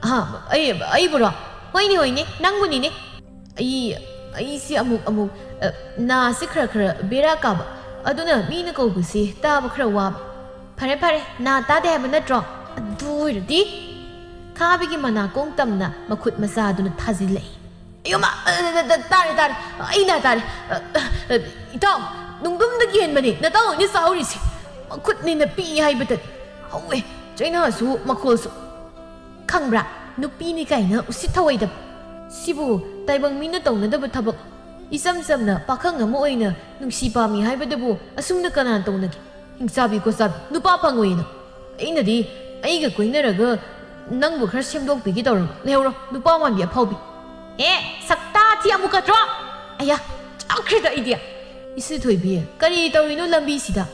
"ꯑꯍ, ꯑꯩ, ꯑꯩꯕꯨꯔꯣ?" "ꯍꯣꯏꯅꯦ, ꯍꯣꯏꯅꯦ, ꯅꯪꯕꯨꯅꯤꯅꯦ꯫" "ꯑꯩ, ꯑꯩꯁꯤ ꯑꯃꯨꯛ ꯑꯃꯨꯛ, ꯑ, ꯅꯥꯁꯤ ꯈꯔ ꯈꯔ ꯕꯦꯔꯥ ꯀꯥꯕ, ꯑꯗꯨꯅ ꯃꯤꯅ ꯀꯧꯕꯁꯤ ꯇꯥꯕ ꯈꯔ ꯋꯥꯕ꯫" "ꯐꯔꯦ, ꯐꯔꯦ, ꯅꯥ ꯇꯥꯗꯦ ꯍꯥꯏꯕ ꯅꯠꯇ꯭ꯔꯣ? ꯑꯗꯨ ꯑꯣꯏꯔꯗꯤ꯫" ꯈꯥꯕꯤꯒꯤ ꯃꯅꯥꯀꯣꯡ ꯇꯝꯅ ꯃꯈꯨꯠ ꯃꯆꯥꯗꯨꯅ ꯊꯥꯖꯤꯜꯂꯛꯏ꯫ "ꯑꯌꯣꯃ, ꯑ, ꯑ, ꯑ, ꯇꯥꯔꯦ, ꯇꯥꯔꯦ꯫ ꯑꯩ ꯅꯥ ꯇꯥꯔꯦ꯫ ꯑ, ꯑ, ꯑ, ꯏꯇꯥꯎ, ꯅꯨꯡꯗꯨꯝꯗꯒꯤ ꯍꯦꯟꯕꯅꯤ ꯅꯇꯥꯎ ꯍꯣꯏꯅ ꯆꯥꯍꯧꯔꯤꯁꯦ꯫ ꯃꯈꯨꯠꯅꯤꯅ ꯄꯤꯛꯏ ꯍꯥꯏꯕꯗꯅꯤ꯫ ꯍꯧꯋꯦ, ꯆꯩꯅꯥꯁꯨ ꯃꯈꯣꯜꯁꯨ꯫ ꯈꯪꯕ꯭ꯔꯥ? ꯅꯨꯄꯤꯅꯤ ꯀꯥꯏꯅ ꯎꯁꯤꯠ ꯊꯑꯣꯏꯗꯕ꯫ ꯁꯤꯕꯨ ꯇꯥꯏꯕꯪ ꯃꯤꯅ ꯇꯧꯅꯗꯕ ꯊꯕꯛ꯫ ꯏꯆꯝ ꯆꯝꯅ ꯄꯥꯈꯪ ꯑꯃ ꯑꯣꯏꯅ ꯅꯨꯡꯁꯤ ꯄꯥꯝꯃꯤ ꯍꯥꯏꯕꯗꯕꯨ ꯑꯁꯨꯝꯅ ꯀꯅꯥꯅ ꯇꯧꯅꯒꯦ? ꯍꯤꯡꯆꯥꯕꯤ ꯈꯣꯠꯆꯥꯕꯤ, ꯅꯨꯄꯥ ꯐꯪꯉꯣꯏꯅ꯫ ꯑꯩꯅꯗꯤ ꯑꯩꯒ ꯀꯣꯏꯅꯔꯒ ꯅꯪꯕꯨ ꯈꯔ ꯁꯦꯝꯗꯣꯛꯄꯤꯒꯦ ꯇꯧꯔꯝ꯫ ꯂꯩꯍꯧꯔꯣ, ꯅꯨꯄꯥ ꯃꯥꯟꯕꯤ ꯑꯐꯥꯎꯕꯤ꯫ ꯑꯦ, ꯁꯛꯇꯥ ꯊꯤ ꯑꯃꯨꯛ ꯀꯠꯇ꯭ꯔꯣ? ꯑꯌꯥ, ꯆꯥꯛꯈ꯭ꯔꯦꯗ ꯑꯩꯗꯤ꯫ ꯏꯆꯦ ꯊꯣꯏꯕꯤ, ꯀꯔꯤ ꯇꯧꯔꯤꯅꯣ ꯂꯝꯕꯤꯁꯤꯗ?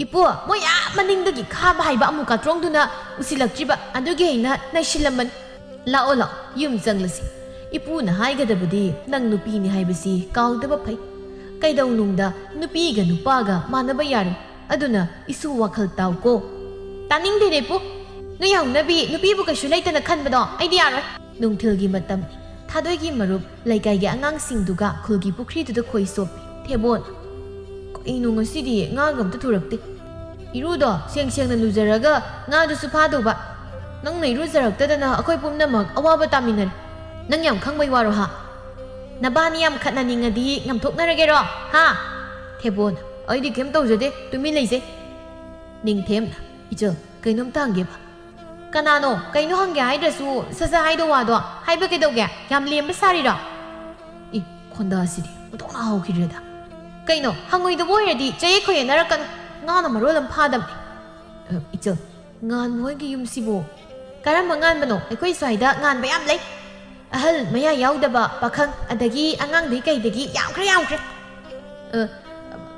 ꯏꯄꯨ, ꯃꯣꯏ ꯑꯥ ꯃꯅꯤꯡꯗꯒꯤ ꯈꯥꯕ ꯍꯥꯏꯕ ꯑꯃꯨꯛ ꯀꯥꯇ꯭ꯔꯣꯡꯗꯨꯅ ꯎꯁꯤꯜꯂꯛꯇ꯭ꯔꯤꯕ, ꯑꯗꯨꯒꯤ ꯑꯩꯅ ꯅꯩꯁꯤꯜꯂꯝꯕꯅꯤ꯫ ꯂꯥꯛꯑꯣ, ꯂꯥꯛꯑꯣ, ꯌꯨꯝ ꯆꯪꯂꯁꯤ꯫ ꯏꯄꯨꯅ ꯍꯥꯏꯒꯗꯕꯗꯤ ꯅꯪ ꯅꯨꯄꯤꯅꯤ ꯍꯥꯏꯕꯁꯤ ꯀꯥꯎꯗꯕ ꯐꯩ꯫ ꯀꯩꯗꯧꯅꯨꯡꯗ ꯅꯨꯄꯤꯒ ꯅꯨꯄꯥꯒ ꯃꯥꯟꯅꯕ ꯌꯥꯔꯣꯏ꯫ ꯑꯗꯨꯅ ꯏꯁꯨ ꯋꯥꯈꯜ ꯇꯥꯎꯀꯣ꯫ ꯇꯥꯅꯤꯡꯗꯦꯅꯦ ꯏꯄꯨ꯫ ꯅꯣꯏ ꯍꯧꯅꯕꯤ ꯅꯨꯄꯤꯕꯨ ꯀꯩꯁꯨ ꯂꯩꯇꯅ ꯈꯟꯕꯗꯣ ꯑꯩꯗꯤ ꯌꯥꯔꯣꯏ꯫ ꯅꯨꯡꯊꯤꯜꯒꯤ ꯃꯇꯝꯅꯤ꯫ ꯊꯥꯗꯣꯏꯒꯤ ꯃꯔꯨꯞ ꯂꯩꯀꯥꯏꯒꯤ ꯑꯉꯥꯡꯁꯤꯡꯗꯨꯒ ꯈꯨꯜꯒꯤ ꯄꯨꯈ꯭ꯔꯤꯗꯨꯗ ꯈꯣꯏ ꯆꯣꯞꯄꯤ꯫ ꯊꯦꯕꯣꯟ, "ꯀꯩꯅꯣ ꯉꯁꯤꯗꯤ ꯉꯥꯒ ꯑꯝꯇ ꯊꯨꯔꯛꯇꯦ? ꯏꯔꯨꯗꯣ ꯁꯦꯡ ꯁꯦꯡꯅ ꯂꯨꯖꯔꯒ ꯉꯥꯗꯨꯁꯨ ꯐꯥꯗꯧꯕ꯫ ꯅꯪꯅ ꯏꯔꯨꯖꯔꯛꯇꯗꯅ ꯑꯩꯈꯣꯏ ꯄꯨꯝꯅꯃꯛ ꯑꯋꯥꯕ ꯇꯥꯃꯤꯟꯅꯔꯦ꯫ ꯅꯪ ꯌꯥꯝ ꯈꯪꯕꯩ ꯋꯥꯔꯣ ꯍꯥ? ꯅꯕꯥꯅꯤ ꯌꯥꯝ ꯈꯠꯅꯅꯤꯡꯉꯗꯤ ꯉꯝꯊꯣꯛꯅꯔꯒꯦꯔꯣ ꯍꯥ?" ꯊꯦꯕꯣꯟ, "ꯑꯩꯗꯤ ꯀꯩꯝ ꯇꯧꯖꯗꯦ, ꯇꯨꯃꯤꯟ ꯂꯩꯖꯩ꯫" ꯅꯤꯡꯊꯦꯝꯅ, "ꯏꯆꯜ, ꯀꯩꯅꯣꯝꯇ ꯍꯪꯒꯦꯕ꯫" "ꯀꯅꯥꯅꯣ? ꯀꯩꯅꯣ ꯍꯪꯒꯦ ꯍꯥꯏꯗ꯭ꯔꯁꯨ ꯁꯠ ꯁꯠ ꯍꯥꯏꯗꯧ ꯋꯥꯗꯣ ꯍꯥꯏꯕ ꯀꯩꯗꯧꯒꯦ? ꯌꯥꯝ ꯂꯦꯝꯕ ꯁꯥꯔꯤꯔꯣ?" ꯏ, ꯈꯣꯟꯗꯥꯁꯤꯗꯤ ꯑꯣꯟꯊꯣꯛꯅ ꯍꯥꯎꯈꯤꯗ꯭ꯔꯦꯗ꯫ "ꯀꯩꯅꯣ, ꯍꯪꯉꯣꯏꯗꯕ ꯑꯣꯏꯔꯗꯤ ꯆꯌꯦꯠ ꯈꯣꯏꯌꯦꯠꯅꯔꯛꯀꯅꯨ꯫ ꯉꯥꯅ ꯃꯔꯣꯜ ꯑꯃ ꯐꯥꯗꯕꯅꯦ꯫" "ꯑ, ꯏꯆꯜ, ꯉꯥꯟꯕ ꯍꯣꯏꯒꯤ ꯌꯨꯝꯁꯤꯕꯨ?" "ꯀꯔꯝꯕ ꯉꯥꯟꯕꯅꯣ? ꯑꯩꯈꯣꯏ ꯁ꯭ꯋꯥꯏꯗ ꯉꯥꯟꯕ ꯌꯥꯝ ꯂꯩ꯫ ꯑꯍꯜ ꯃꯌꯥ ꯌꯥꯎꯗꯕ ꯄꯥꯈꯪ, ꯑꯗꯒꯤ ꯑꯉꯥꯡꯗꯩ ꯀꯩꯗꯒꯤ ꯌꯥꯝꯈ꯭ꯔꯦ, ꯌꯥꯝꯈ꯭ꯔꯦ꯫" "ꯑ,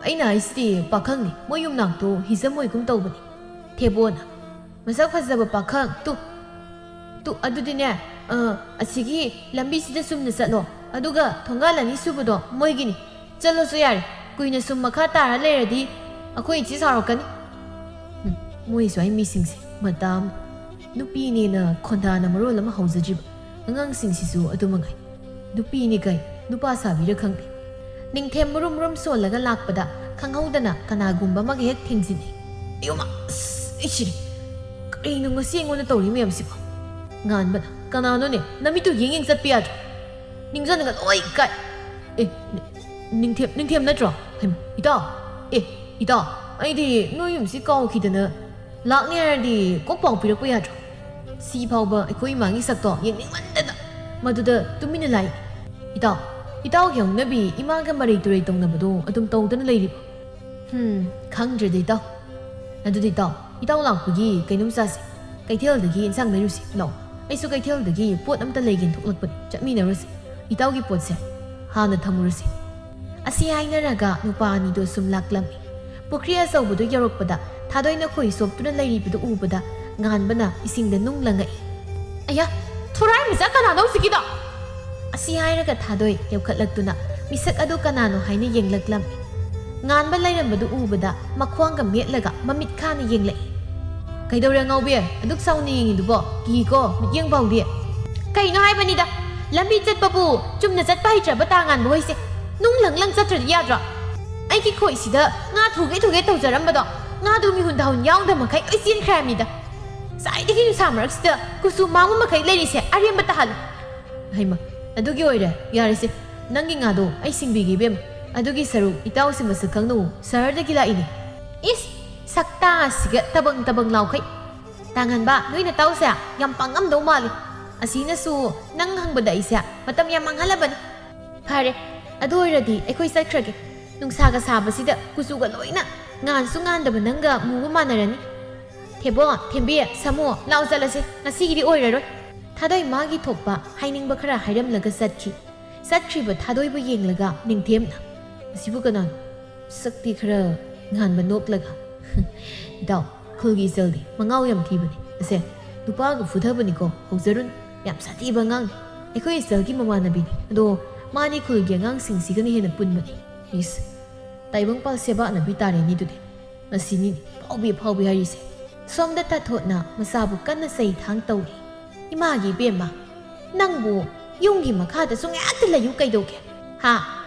ꯑꯩꯅ ꯍꯥꯏꯁꯤꯗꯤ ꯄꯥꯈꯪꯅꯤ, ꯃꯣꯏ ꯌꯨꯝꯅꯥꯛꯇꯣ ꯍꯤꯖꯝ ꯑꯣꯏꯒꯨꯝ ꯇꯧꯕꯅꯤ꯫" ꯊꯦꯕꯣꯟ, "ꯃꯁꯛ ꯐꯖꯕ ꯄꯥꯈꯪ, ꯇꯨ, ꯇꯨ, ꯑꯗꯨꯗꯤꯅꯦ, ꯑ, ꯑꯁꯤꯒꯤ ꯂꯝꯕꯤꯁꯤꯗ ꯆꯨꯝꯅ ꯆꯠꯂꯣ, ꯑꯗꯨꯒ ꯊꯣꯡꯒꯥꯜ ꯑꯅꯤ ꯁꯨꯕꯗꯣ ꯃꯣꯏꯒꯤꯅꯤ꯫ ꯆꯠꯂꯣꯁꯨ ꯌꯥꯔꯦ, ꯀꯨꯏꯅ ꯁꯨꯝ ꯃꯈꯥ ꯇꯥꯔ ꯂꯩꯔꯗꯤ ꯑꯩꯈꯣꯏ ꯏꯆꯦ ꯁꯥꯎꯔꯛꯀꯅꯤ꯫" ꯎꯝ, ꯃꯣꯏ ꯁ꯭ꯋꯥꯏ ꯃꯤꯁꯤꯡꯁꯦ ꯃꯇꯥ ꯑꯃ꯫ ꯅꯨꯄꯤꯅꯦꯅ ꯈꯣꯟꯗꯥꯅ ꯃꯔꯣꯜ ꯑꯃ ꯍꯧꯖꯗ꯭ꯔꯤꯕ, ꯑꯉꯥꯡꯁꯤꯡꯁꯤꯁꯨ ꯑꯗꯨ ꯃꯉꯥꯏ꯫ ꯅꯨꯄꯤꯅꯤ ꯀꯩ, ꯅꯨꯄꯥ ꯁꯥꯕꯤꯔ ꯈꯪꯗꯦ꯫ ꯅꯤꯡꯊꯦꯝ ꯃꯨꯔꯨꯝ ꯃꯨꯔꯨꯝ ꯁꯣꯜꯂꯒ ꯂꯥꯛꯄꯗ ꯈꯪꯍꯧꯗꯅ ꯀꯅꯥꯒꯨꯝꯕ ꯑꯃꯒ ꯍꯦꯛ ꯊꯦꯡꯖꯤꯟꯅꯩ꯫ "ꯑꯌꯣꯃ, ꯑꯁ, ꯑꯩ ꯁꯤꯔꯦ꯫ ꯀꯔꯤꯅꯣ ꯉꯁꯤ ꯑꯩꯉꯣꯟꯗ ꯇꯧꯔꯤ ꯃꯌꯥꯝꯁꯤꯕꯣ?" ꯉꯥꯟꯕꯅ, "ꯀꯅꯥꯅꯣꯅꯦ? ꯅꯃꯤꯠꯇꯨ ꯌꯦꯡ ꯌꯦꯡ ꯆꯠꯄ ꯌꯥꯗ꯭ꯔꯣ? ꯅꯤꯡꯖꯅꯒ ꯂꯣꯏ ꯀꯥꯏ꯫" "ꯑꯦ, ꯅꯤꯡꯊꯦꯝ, ꯅꯤꯡꯊꯦꯝ ꯅꯠꯇ꯭ꯔꯣ? ꯍꯩꯃꯥ, ꯏꯇꯥꯎ! ꯑꯦ, ꯏꯇꯥꯎ, ꯑꯩꯗꯤ ꯅꯣꯏ ꯌꯨꯝꯁꯤ ꯀꯥꯎꯈꯤꯗꯅ ꯂꯥꯛꯅꯤ ꯍꯥꯏꯔꯗꯤ ꯀꯣꯛ ꯄꯥꯎ ꯄꯤꯔꯛꯄ ꯌꯥꯗ꯭ꯔꯣ? ꯁꯤ ꯐꯥꯎꯕ ꯑꯩꯈꯣꯏ ꯏꯃꯥꯒꯤ ꯁꯛꯇꯣ ꯌꯦꯡꯅꯤꯡꯃꯟꯗꯅ ꯃꯗꯨꯗ ꯇꯨꯃꯤꯟꯅ ꯂꯥꯛꯏ꯫ ꯏꯇꯥꯎ, ꯏꯇꯥꯎꯒꯤ ꯍꯧꯅꯕꯤ ꯏꯃꯥꯒ ꯃꯔꯩ ꯇꯨꯔꯩ ꯇꯧꯅꯕꯗꯣ ꯑꯗꯨꯝ ꯇꯧꯗꯅ ꯂꯩꯔꯤꯕꯣ?" "ꯍꯨꯝ, ꯈꯪꯗ꯭ꯔꯦꯗ ꯏꯇꯥꯎ꯫ ꯑꯗꯨꯗꯤ ꯏꯇꯥꯎ, ꯏꯇꯥꯎ ꯂꯥꯛꯄꯒꯤ ꯀꯩꯅꯣꯝ ꯆꯥꯁꯦ꯫ ꯀꯩꯊꯦꯜꯗꯒꯤ ꯏꯟꯁꯥꯡ ꯂꯩꯔꯨꯁꯤ ꯂꯥꯎ꯫ ꯑꯩꯁꯨ ꯀꯩꯊꯦꯜꯗꯒꯤ ꯄꯣꯠ ꯑꯝꯇ ꯂꯩꯒꯦꯅ ꯊꯣꯛꯂꯛꯄꯅꯤ, ꯆꯠꯃꯤꯟꯅꯔꯨꯁꯤ꯫ ꯏꯇꯥꯎꯒꯤ ꯄꯣꯠꯁꯦ ꯍꯥꯟꯅ ꯊꯝꯃꯨꯔꯁꯤ꯫" ꯑꯁꯤ ꯍꯥꯏꯅꯔꯒ ꯅꯨꯄꯥ ꯑꯅꯤꯗꯣ ꯁꯨꯝ ꯂꯥꯛꯂꯝꯃꯤ꯫ ꯄꯨꯈ꯭ꯔꯤ ꯑꯆꯧꯕꯗꯨ ꯌꯧꯔꯛꯄꯗ ꯊꯥꯗꯣꯏꯅ ꯈꯣꯏ ꯆꯣꯞꯇꯨꯅ ꯂꯩꯔꯤꯕꯗꯨ ꯎꯕꯗ ꯉꯥꯟꯕꯅ ꯏꯁꯤꯡꯗ ꯅꯨꯡ ꯂꯪꯉꯛꯏ꯫ "ꯑꯌꯥ, ꯊꯨꯔꯥꯏ ꯃꯆꯥ ꯀꯅꯥꯅꯣ ꯍꯧꯖꯤꯛꯀꯤꯗꯣ?" ꯑꯁꯤ ꯍꯥꯏꯔꯒ ꯊꯥꯗꯣꯏ ꯂꯦꯞꯈꯠꯂꯛꯇꯨꯅ ꯃꯤꯁꯛ ꯑꯗꯨ ꯀꯅꯥꯅꯣ ꯍꯥꯏꯅ ꯌꯦꯡꯂꯛꯂꯝꯃꯤ꯫ ꯉꯥꯟꯕ ꯂꯩꯔꯝꯕꯗꯨ ꯎꯕꯗ ꯃꯈ꯭ꯋꯥꯡꯒ ꯃꯦꯠꯂꯒ ꯃꯃꯤꯠ ꯈꯥꯅ ꯌꯦꯡꯂꯛꯏ꯫ "ꯀꯩꯗꯧꯔꯦ ꯑꯉꯥꯎꯕꯤ? ꯑꯗꯨꯛ ꯁꯥꯎꯅ ꯌꯦꯡꯉꯤꯗꯨꯕꯣ? ꯀꯤꯀꯣ, ꯃꯤꯠꯌꯦꯡ ꯐꯥꯎꯗꯤ?" "ꯀꯩꯅꯣ ꯍꯥꯏꯕꯅꯤꯗ, ꯂꯝꯕꯤ ꯆꯠꯄꯕꯨ ꯆꯨꯝꯅ ꯆꯠꯄ ꯍꯩꯇ꯭ꯔꯕ ꯇꯥ ꯉꯥꯟꯕ ꯍꯣꯏꯁꯦ? ꯅꯨꯡ ꯂꯪ ꯂꯪ ꯆꯠꯇ꯭ꯔꯗꯤ ꯌꯥꯗ꯭ꯔꯣ? ꯑꯩꯒꯤ ꯈꯣꯏꯁꯤꯗ ꯉꯥ ꯊꯨꯒꯦ ꯊꯨꯒꯦ ꯇꯧꯖꯔꯝꯕꯗꯣ, ꯉꯥꯗꯨ ꯃꯤꯍꯨꯟ ꯊꯥꯍꯨꯟ ꯌꯥꯎꯗ ꯃꯈꯩ ꯂꯣꯏ ꯆꯦꯟꯈ꯭ꯔꯦ ꯍꯥꯏꯕꯅꯤꯗ꯫ ꯉꯁꯥꯏꯗꯒꯤ ꯅꯨꯡꯁꯥ ꯃꯔꯛꯁꯤꯗ ꯀꯨꯆꯨ ꯃꯥꯡꯕ ꯃꯈꯩ ꯂꯩꯔꯤꯁꯦ ꯑꯔꯦꯝꯕ ꯇꯥꯍꯜꯂꯨ꯫ ꯍꯩꯃ, ꯑꯗꯨꯒꯤ ꯑꯣꯏꯔꯦ, ꯌꯥꯔꯦꯁꯦ, ꯅꯪꯒꯤ ꯉꯥꯗꯣ ꯑꯩ ꯁꯤꯡꯕꯤꯒꯦ ꯏꯕꯦꯝꯃ꯫ ꯑꯗꯨꯒꯤ ꯁꯔꯨꯛ ꯏꯇꯥꯎꯁꯦ ꯃꯁꯛ ꯈꯪꯅ ꯎ, ꯁꯍꯔꯗꯒꯤ ꯂꯥꯛꯏꯅꯦ꯫ ꯏꯁ, ꯁꯛꯇꯥꯁꯤꯒ ꯇꯕꯪ ꯇꯕꯪ ꯂꯥꯎꯈꯩ꯫ ꯇꯥ ꯉꯥꯟꯕ, ꯅꯣꯏ ꯅꯇꯥꯎꯁꯦ ꯌꯥꯝ ꯄꯪꯉꯝꯗꯧ ꯃꯥꯜꯂꯤ꯫ ꯑꯁꯤꯅꯁꯨ ꯅꯪ ꯍꯪꯕꯗ ꯑꯩꯁꯦ ꯃꯇꯝ ꯌꯥꯝ ꯃꯥꯡꯍꯜꯂꯕꯅꯤ꯫ ꯐꯔꯦ, ꯑꯗꯨ ꯑꯣꯏꯔꯗꯤ ꯑꯩꯈꯣꯏ ꯆꯠꯈ꯭ꯔꯒꯦ꯫ ꯅꯨꯡꯁꯥꯒ ꯁꯥꯕꯁꯤꯗ ꯀꯨꯆꯨꯒ ꯂꯣꯏꯅ ꯉꯥꯟꯁꯨ ꯉꯥꯟꯗꯕ ꯅꯪꯒ ꯃꯨꯕ ꯃꯥꯟꯅꯔꯅꯤ꯫ ꯊꯦꯕꯣ, ꯊꯦꯝꯕꯤ, ꯁꯥꯃꯨ, ꯂꯥꯎ ꯆꯠꯂꯁꯦ꯫ ꯉꯁꯤꯒꯤꯗꯤ ꯑꯣꯏꯔꯔꯣꯏ꯫ ꯊꯥꯗꯣꯏ ꯃꯥꯒꯤ ꯊꯣꯛꯄ ꯍꯥꯏꯅꯤꯡꯕ ꯈꯔ ꯍꯥꯏꯔꯝꯂꯒ ꯆꯠꯈꯤ꯫ ꯆꯠꯈ꯭ꯔꯤꯕ ꯊꯥꯗꯣꯏꯕꯨ ꯌꯦꯡꯂꯒ ꯅꯤꯡꯊꯦꯝꯅ, "ꯑꯁꯤꯕꯨ ꯀꯅꯥꯅꯣ? ꯁꯛꯇꯤ ꯈꯔ ꯉꯥꯟꯕ ꯅꯣꯛꯂꯒ?" "ꯏꯇꯥꯎ, ꯈꯨꯜꯒꯤ ꯏꯆꯜꯗꯤ ꯃꯉꯥꯎ ꯌꯥꯝ ꯊꯤꯕꯅꯤ꯫ ꯑꯁꯦ, ꯅꯨꯄꯥꯒ ꯐꯨꯊꯕꯅꯤꯀꯣ, ꯍꯧꯖꯔꯨꯅꯨ꯫ ꯌꯥꯝ ꯁꯥꯊꯤꯕ ꯑꯉꯥꯡꯅꯤ꯫ ꯑꯩꯈꯣꯏ ꯏꯆꯜꯒꯤ ꯃꯃꯥꯟꯅꯕꯤꯅꯤ꯫ ꯑꯗꯣ ꯃꯥꯗꯤ ꯈꯨꯜꯒꯤ ꯑꯉꯥꯡꯁꯤꯡꯁꯤꯒꯅ ꯍꯦꯟꯅ ꯄꯨꯟꯕꯅꯤ꯫" ꯏꯁ, ꯇꯥꯏꯕꯪꯄꯥꯜ ꯁꯦꯕꯥꯅꯕꯤ ꯇꯥꯔꯦꯅꯦ ꯑꯗꯨꯗꯤ꯫ ꯃꯁꯤꯅꯤ ꯐꯥꯎꯕꯤ ꯐꯥꯎꯕꯤ ꯍꯥꯏꯔꯤꯁꯦ꯫ ꯁꯣꯝꯗ ꯇꯥꯊꯣꯠꯅ ꯃꯆꯥꯕꯨ ꯀꯟꯅ ꯆꯩ ꯊꯥꯡ ꯇꯧꯔꯤ꯫ "ꯏꯃꯥꯒꯤ ꯏꯕꯦꯝꯃ, ꯅꯪꯕꯨ ꯌꯨꯝꯒꯤ ꯃꯈꯥꯗ ꯁꯨꯡꯌꯥꯛꯇ ꯂꯩꯌꯨ ꯀꯩꯗꯧꯒꯦ? ꯍꯥ?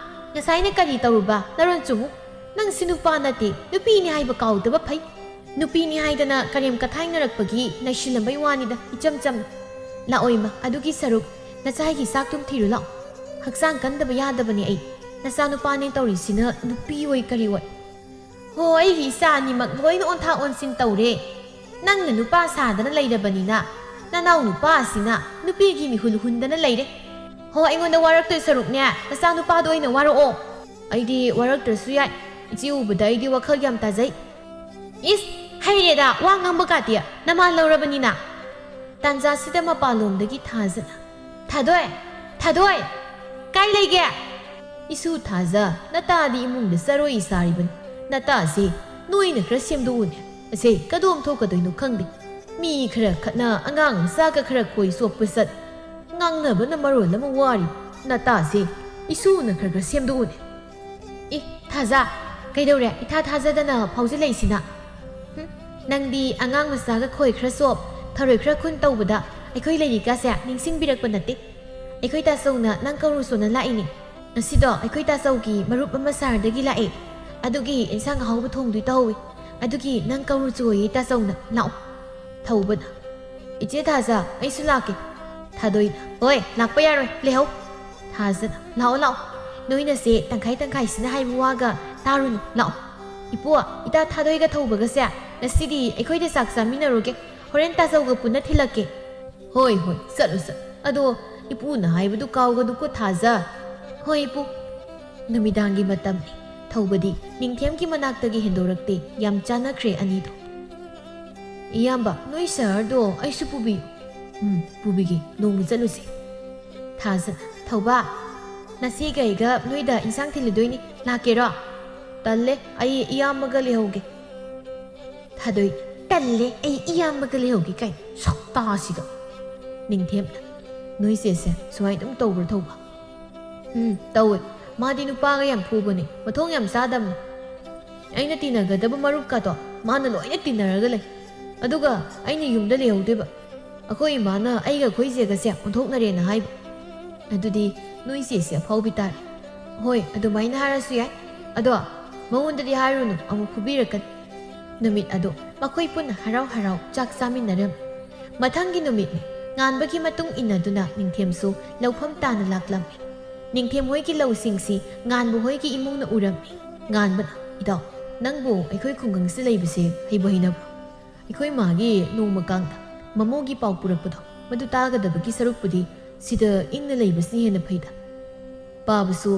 ꯉꯁꯥꯏꯅ ꯀꯔꯤ ꯇꯧꯔꯨꯕ? ꯅꯔꯣꯟ ꯆꯨꯝꯃꯨ꯫ ꯅꯪ ꯁꯤ ꯅꯨꯄꯥ ꯅꯠꯇꯦ, ꯅꯨꯄꯤꯅꯤ ꯍꯥꯏꯕ ꯀꯥꯎꯗꯕ ꯐꯩ꯫ ꯅꯨꯄꯤꯅꯤ ꯍꯥꯏꯗꯅ ꯀꯔꯦꯝ ꯀꯊꯥꯏꯅꯔꯛꯄꯒꯤ ꯅꯩꯁꯤꯜꯂꯝꯕꯩ ꯋꯥꯅꯤꯗ, ꯏꯆꯝ ꯆꯝꯅ꯫ ꯂꯥꯛꯑꯣ ꯏꯃꯥ, ꯑꯗꯨꯒꯤ ꯁꯔꯨꯛ ꯅꯆꯥꯒꯤ ꯆꯥꯛꯇꯨꯝ ꯊꯤꯔꯨ ꯂꯥꯛꯑꯣ꯫ ꯍꯛꯆꯥꯡ ꯀꯟꯗꯕ ꯌꯥꯗꯕꯅꯦ ꯑꯩ꯫ ꯅꯆꯥ ꯅꯨꯄꯥꯅꯦ ꯇꯧꯔꯤꯁꯤꯅ ꯅꯨꯄꯤ ꯑꯣꯏ ꯀꯔꯤ ꯑꯣꯏ꯫ ꯍꯣ, ꯑꯩꯒꯤ ꯏꯆꯥ ꯑꯅꯤꯃꯛ ꯂꯣꯏꯅ ꯑꯣꯟꯊꯥ ꯑꯣꯟꯁꯤꯟ ꯇꯧꯔꯦ꯫ ꯅꯪꯅ ꯅꯨꯄꯥ ꯁꯥꯗꯅ ꯂꯩꯔꯕꯅꯤꯅ, ꯅꯅꯥꯎ ꯅꯨꯄꯥ ꯑꯁꯤꯅ ꯅꯨꯄꯤꯒꯤ ꯃꯤꯍꯨꯜ ꯍꯨꯟꯗꯅ ꯂꯩꯔꯦ꯫ ꯍꯣ, ꯑꯩꯉꯣꯟꯗ ꯋꯥꯔꯛꯇꯣꯏ ꯁꯔꯨꯛꯅꯦ, ꯅꯆꯥ ꯅꯨꯄꯥꯗꯣ ꯑꯣꯏꯅ ꯋꯥꯔꯛꯑꯣ꯫" "ꯑꯩꯗꯤ ꯋꯥꯔꯛꯇ꯭ꯔꯁꯨ ꯌꯥꯏ꯫ ꯏꯆꯦ ꯎꯕꯗ ꯑꯩꯗꯤ ꯋꯥꯈꯜ ꯌꯥꯝ ꯇꯥꯖꯩ꯫" "ꯏꯁ, ꯍꯩꯔꯦꯗ, ꯋꯥ ꯉꯥꯡꯕ ꯀꯥꯇꯤ ꯅꯃꯥꯟ ꯂꯧꯔꯕꯅꯤꯅ꯫" ꯇꯥꯟꯖꯥꯁꯤꯗ ꯃꯄꯥꯟꯂꯣꯝꯗꯒꯤ ꯊꯥꯖꯅ, "ꯊꯥꯗꯣꯏ! ꯊꯥꯗꯣꯏ! ꯀꯥꯏ ꯂꯩꯒꯦ?" "ꯏꯁꯨ ꯊꯥꯖ, ꯅꯇꯥꯗꯤ ꯏꯃꯨꯡꯗ ꯆꯔꯣꯏ ꯁꯥꯔꯤꯕꯅꯤ꯫ ꯅꯇꯥꯁꯦ ꯅꯣꯏꯅ ꯈꯔ ꯁꯦꯝꯗꯣꯛꯎꯅꯦ꯫ ꯑꯁꯦ ꯀꯗꯣꯝ ꯊꯣꯛꯀꯗꯣꯏꯅꯣ ꯈꯪꯗꯦ꯫ ꯃꯤ ꯈꯔ ꯈꯠꯅ, ꯑꯉꯥꯡ ꯃꯆꯥꯒ ꯈꯔ ꯀꯣꯏ ꯆꯣꯞꯄ ꯆꯠ, ꯉꯥꯡꯅꯕꯅ ꯃꯔꯣꯜ ꯑꯃ ꯋꯥꯔꯤ꯫ ꯅꯇꯥꯁꯦ ꯏꯁꯨꯅ ꯈꯔ ꯈꯔ ꯁꯦꯝꯗꯣꯛꯎꯅꯦ꯫" "ꯏ, ꯊꯥꯖ, ꯀꯩꯗꯧꯔꯦ ꯏꯊꯥ ꯊꯥꯖꯗꯅ ꯐꯥꯎꯖꯤꯜꯂꯛꯏꯁꯤꯅ? ꯍꯨꯝ, ꯅꯪꯗꯤ ꯑꯉꯥꯡ ꯃꯆꯥꯒ ꯈꯣꯏ ꯈꯔ ꯆꯣꯞ, ꯊꯔꯣꯏ ꯈꯔ ꯈꯨꯟ ꯇꯧꯕꯗ ꯑꯩꯈꯣꯏ ꯂꯩꯔꯤꯛꯀꯥꯁꯦ ꯅꯤꯡꯁꯤꯡꯕꯤꯔꯛꯄ ꯅꯠꯇꯦ꯫ ꯑꯩꯈꯣꯏ ꯇꯥꯆꯧꯅ ꯅꯪ ꯀꯧꯔꯨꯆꯣꯅ ꯂꯥꯛꯏꯅꯦ꯫ ꯉꯁꯤꯗꯣ ꯑꯩꯈꯣꯏ ꯇꯥꯆꯧꯒꯤ ꯃꯔꯨꯞ ꯑꯃ ꯁꯍꯔꯗꯒꯤ ꯂꯥꯛꯑꯦ꯫ ꯑꯗꯨꯒꯤ ꯏꯟꯁꯥꯡ ꯑꯍꯥꯎꯕ ꯊꯣꯡꯗꯣꯏ ꯇꯧꯍꯧꯋꯤ꯫ ꯑꯗꯨꯒꯤ ꯅꯪ ꯀꯧꯔꯨꯆꯣꯌꯦ ꯇꯥꯆꯧꯅ꯫ ꯂꯥꯛꯑꯣ꯫ ꯊꯧꯕꯅ, "ꯏꯆꯦ ꯊꯥꯖ, ꯑꯩꯁꯨ ꯂꯥꯛꯀꯦ꯫" ꯊꯥꯗꯣꯏꯅ, "ꯍꯣꯏ, ꯂꯥꯛꯄ ꯌꯥꯔꯣꯏ, ꯂꯩꯍꯧ꯫" ꯊꯥꯖꯅ, "ꯂꯥꯛꯑꯣ, ꯂꯥꯛꯑꯣ꯫ ꯅꯣꯏꯅꯁꯦ ꯇꯪꯈꯥꯏ ꯇꯪꯈꯥꯏꯁꯤꯅ ꯍꯥꯏꯕ ꯋꯥꯒ ꯇꯥꯔꯨꯅꯨ, ꯂꯥꯛꯑꯣ꯫" "ꯏꯄꯨ, ꯏꯇꯥ ꯊꯥꯗꯣꯏꯒ ꯊꯧꯕꯒꯁꯦ ꯉꯁꯤꯗꯤ ꯑꯩꯈꯣꯏꯗ ꯆꯥꯛ ꯆꯥꯃꯤꯟꯅꯔꯨꯒꯦ꯫ ꯍꯣꯔꯦꯟ ꯇꯥꯆꯧꯒ ꯄꯨꯟꯅ ꯊꯤꯜꯂꯛꯀꯦ꯫" "ꯍꯣꯏ, ꯍꯣꯏ, ꯆꯠꯂꯨ, ꯆꯠꯂꯨ꯫ ꯑꯗꯣ ꯏꯄꯨꯅ ꯍꯥꯏꯕꯗꯨ ꯀꯥꯎꯒꯅꯨꯀꯣ ꯊꯥꯖ꯫" "ꯍꯣꯏ, ꯏꯄꯨ꯫" ꯅꯨꯃꯤꯗꯥꯡꯒꯤ ꯃꯇꯝꯅꯤ꯫ ꯊꯧꯕꯗꯤ ꯅꯤꯡꯊꯦꯝꯒꯤ ꯃꯅꯥꯛꯇꯒꯤ ꯍꯦꯟꯗꯣꯔꯛꯇꯦ꯫ ꯌꯥꯝ ꯆꯥꯟꯅꯈ꯭ꯔꯦ ꯑꯅꯤꯗꯣ꯫ "ꯏꯌꯥꯝꯕ, ꯅꯣꯏ ꯁꯍꯔꯗꯣ ꯑꯩꯁꯨ ꯄꯨꯕꯤꯌꯨ꯫" "ꯎꯝ, ꯄꯨꯕꯤꯒꯦ꯫ ꯅꯣꯡꯃ ꯆꯠꯂꯨꯁꯦ꯫" ꯊꯥꯖꯅ, "ꯊꯧꯕ, ꯅꯆꯦꯒ ꯑꯩꯒ ꯅꯣꯏꯗ ꯏꯟꯁꯥꯡ ꯊꯤꯜꯂꯨꯗꯣꯏꯅꯤ꯫ ꯂꯥꯛꯀꯦꯔꯣ?" "ꯇꯜꯂꯦ, ꯑꯩ ꯏꯌꯥꯝꯕꯒ ꯂꯩꯍꯧꯒꯦ꯫" ꯊꯥꯗꯣꯏ, "ꯇꯜꯂꯦ, ꯑꯩ ꯏꯌꯥꯝꯕꯒ ꯂꯩꯍꯧꯒꯦ" ꯀꯥꯏꯅ꯫ ꯁꯛꯇꯥꯁꯤꯒ꯫ ꯅꯤꯡꯊꯦꯝꯅ, "ꯅꯣꯏ ꯆꯦꯁꯦ ꯁꯨꯃꯥꯏꯅ ꯑꯗꯨꯝ ꯇꯧꯕ꯭ꯔꯥ ꯊꯧꯕ?" "ꯎꯝ, ꯇꯧꯋꯦ꯫ ꯃꯥꯗꯤ ꯅꯨꯄꯥꯒ ꯌꯥꯝ ꯐꯨꯕꯅꯦ, ꯃꯊꯣꯡ ꯌꯥꯝ ꯆꯥꯗꯕꯅꯦ꯫ ꯑꯩꯅ ꯇꯤꯟꯅꯒꯗꯕ ꯃꯔꯨꯞꯀꯥꯗꯣ ꯃꯥꯅ ꯂꯣꯏꯅ ꯇꯤꯟꯅꯔꯒ ꯂꯩ꯫ ꯑꯗꯨꯒ ꯑꯩꯅ ꯌꯨꯝꯗ ꯂꯩꯍꯧꯗꯣꯏꯕ꯫ ꯑꯩꯈꯣꯏ ꯏꯃꯥꯅ ꯑꯩꯒ ꯑꯩꯈꯣꯏ ꯆꯦꯒꯁꯦ ꯑꯣꯟꯊꯣꯛꯅꯔꯦꯅ ꯍꯥꯏꯕ꯫" "ꯑꯗꯨꯗꯤ ꯅꯣꯏ ꯆꯦꯁꯦ ꯑꯐꯥꯎꯕꯤ ꯇꯥꯔꯦ꯫" "ꯍꯣꯏ, ꯑꯗꯨꯃꯥꯏꯅ ꯍꯥꯏꯔꯁꯨ ꯌꯥꯏ꯫ ꯑꯗꯣ ꯃꯉꯣꯟꯗꯗꯤ ꯍꯥꯏꯔꯨꯅꯨ, ꯑꯃꯨꯛ ꯐꯨꯕꯤꯔꯛꯀꯅꯤ꯫" ꯅꯨꯃꯤꯠ ꯑꯗꯨ ꯃꯈꯣꯏ ꯄꯨꯟꯅ ꯍꯔꯥꯎ ꯍꯔꯥꯎ ꯆꯥꯛ ꯆꯥꯃꯤꯟꯅꯔꯝꯃꯤ꯫ ꯃꯊꯪꯒꯤ ꯅꯨꯃꯤꯠꯅꯤ꯫ ꯉꯥꯟꯕꯒꯤ ꯃꯇꯨꯡ ꯏꯟꯅꯗꯨꯅ ꯅꯤꯡꯊꯦꯝꯁꯨ ꯂꯧꯐꯝ ꯇꯥꯅ ꯂꯥꯛꯂꯝꯃꯤ꯫ ꯅꯤꯡꯊꯦꯝ ꯍꯣꯏꯒꯤ ꯂꯧꯁꯤꯡꯁꯤ ꯉꯥꯟꯕ ꯍꯣꯏꯒꯤ ꯏꯃꯨꯡꯅ ꯎꯔꯝꯃꯤ꯫ ꯉꯥꯟꯕꯅ, "ꯏꯇꯥꯎ, ꯅꯪꯕꯨ ꯑꯩꯈꯣꯏ ꯈꯨꯡꯒꯪꯁꯤꯗ ꯂꯩꯕꯁꯦ ꯍꯩꯕꯨ ꯍꯩꯅꯕ꯭ꯔꯣ? ꯑꯩꯈꯣꯏ ꯏꯃꯥꯒꯤ ꯅꯣꯡꯃ ꯀꯥꯡꯗ ꯃꯃꯧꯒꯤ ꯄꯥꯎ ꯄꯨꯔꯛꯄꯗꯣ, ꯃꯗꯨ ꯇꯥꯒꯗꯕꯒꯤ ꯁꯔꯨꯛꯄꯨꯗꯤ ꯁꯤꯗ ꯏꯪꯅ ꯂꯩꯕꯁꯤꯅ ꯍꯦꯟꯅ ꯐꯩꯗ꯫" ꯄꯥꯕꯁꯨ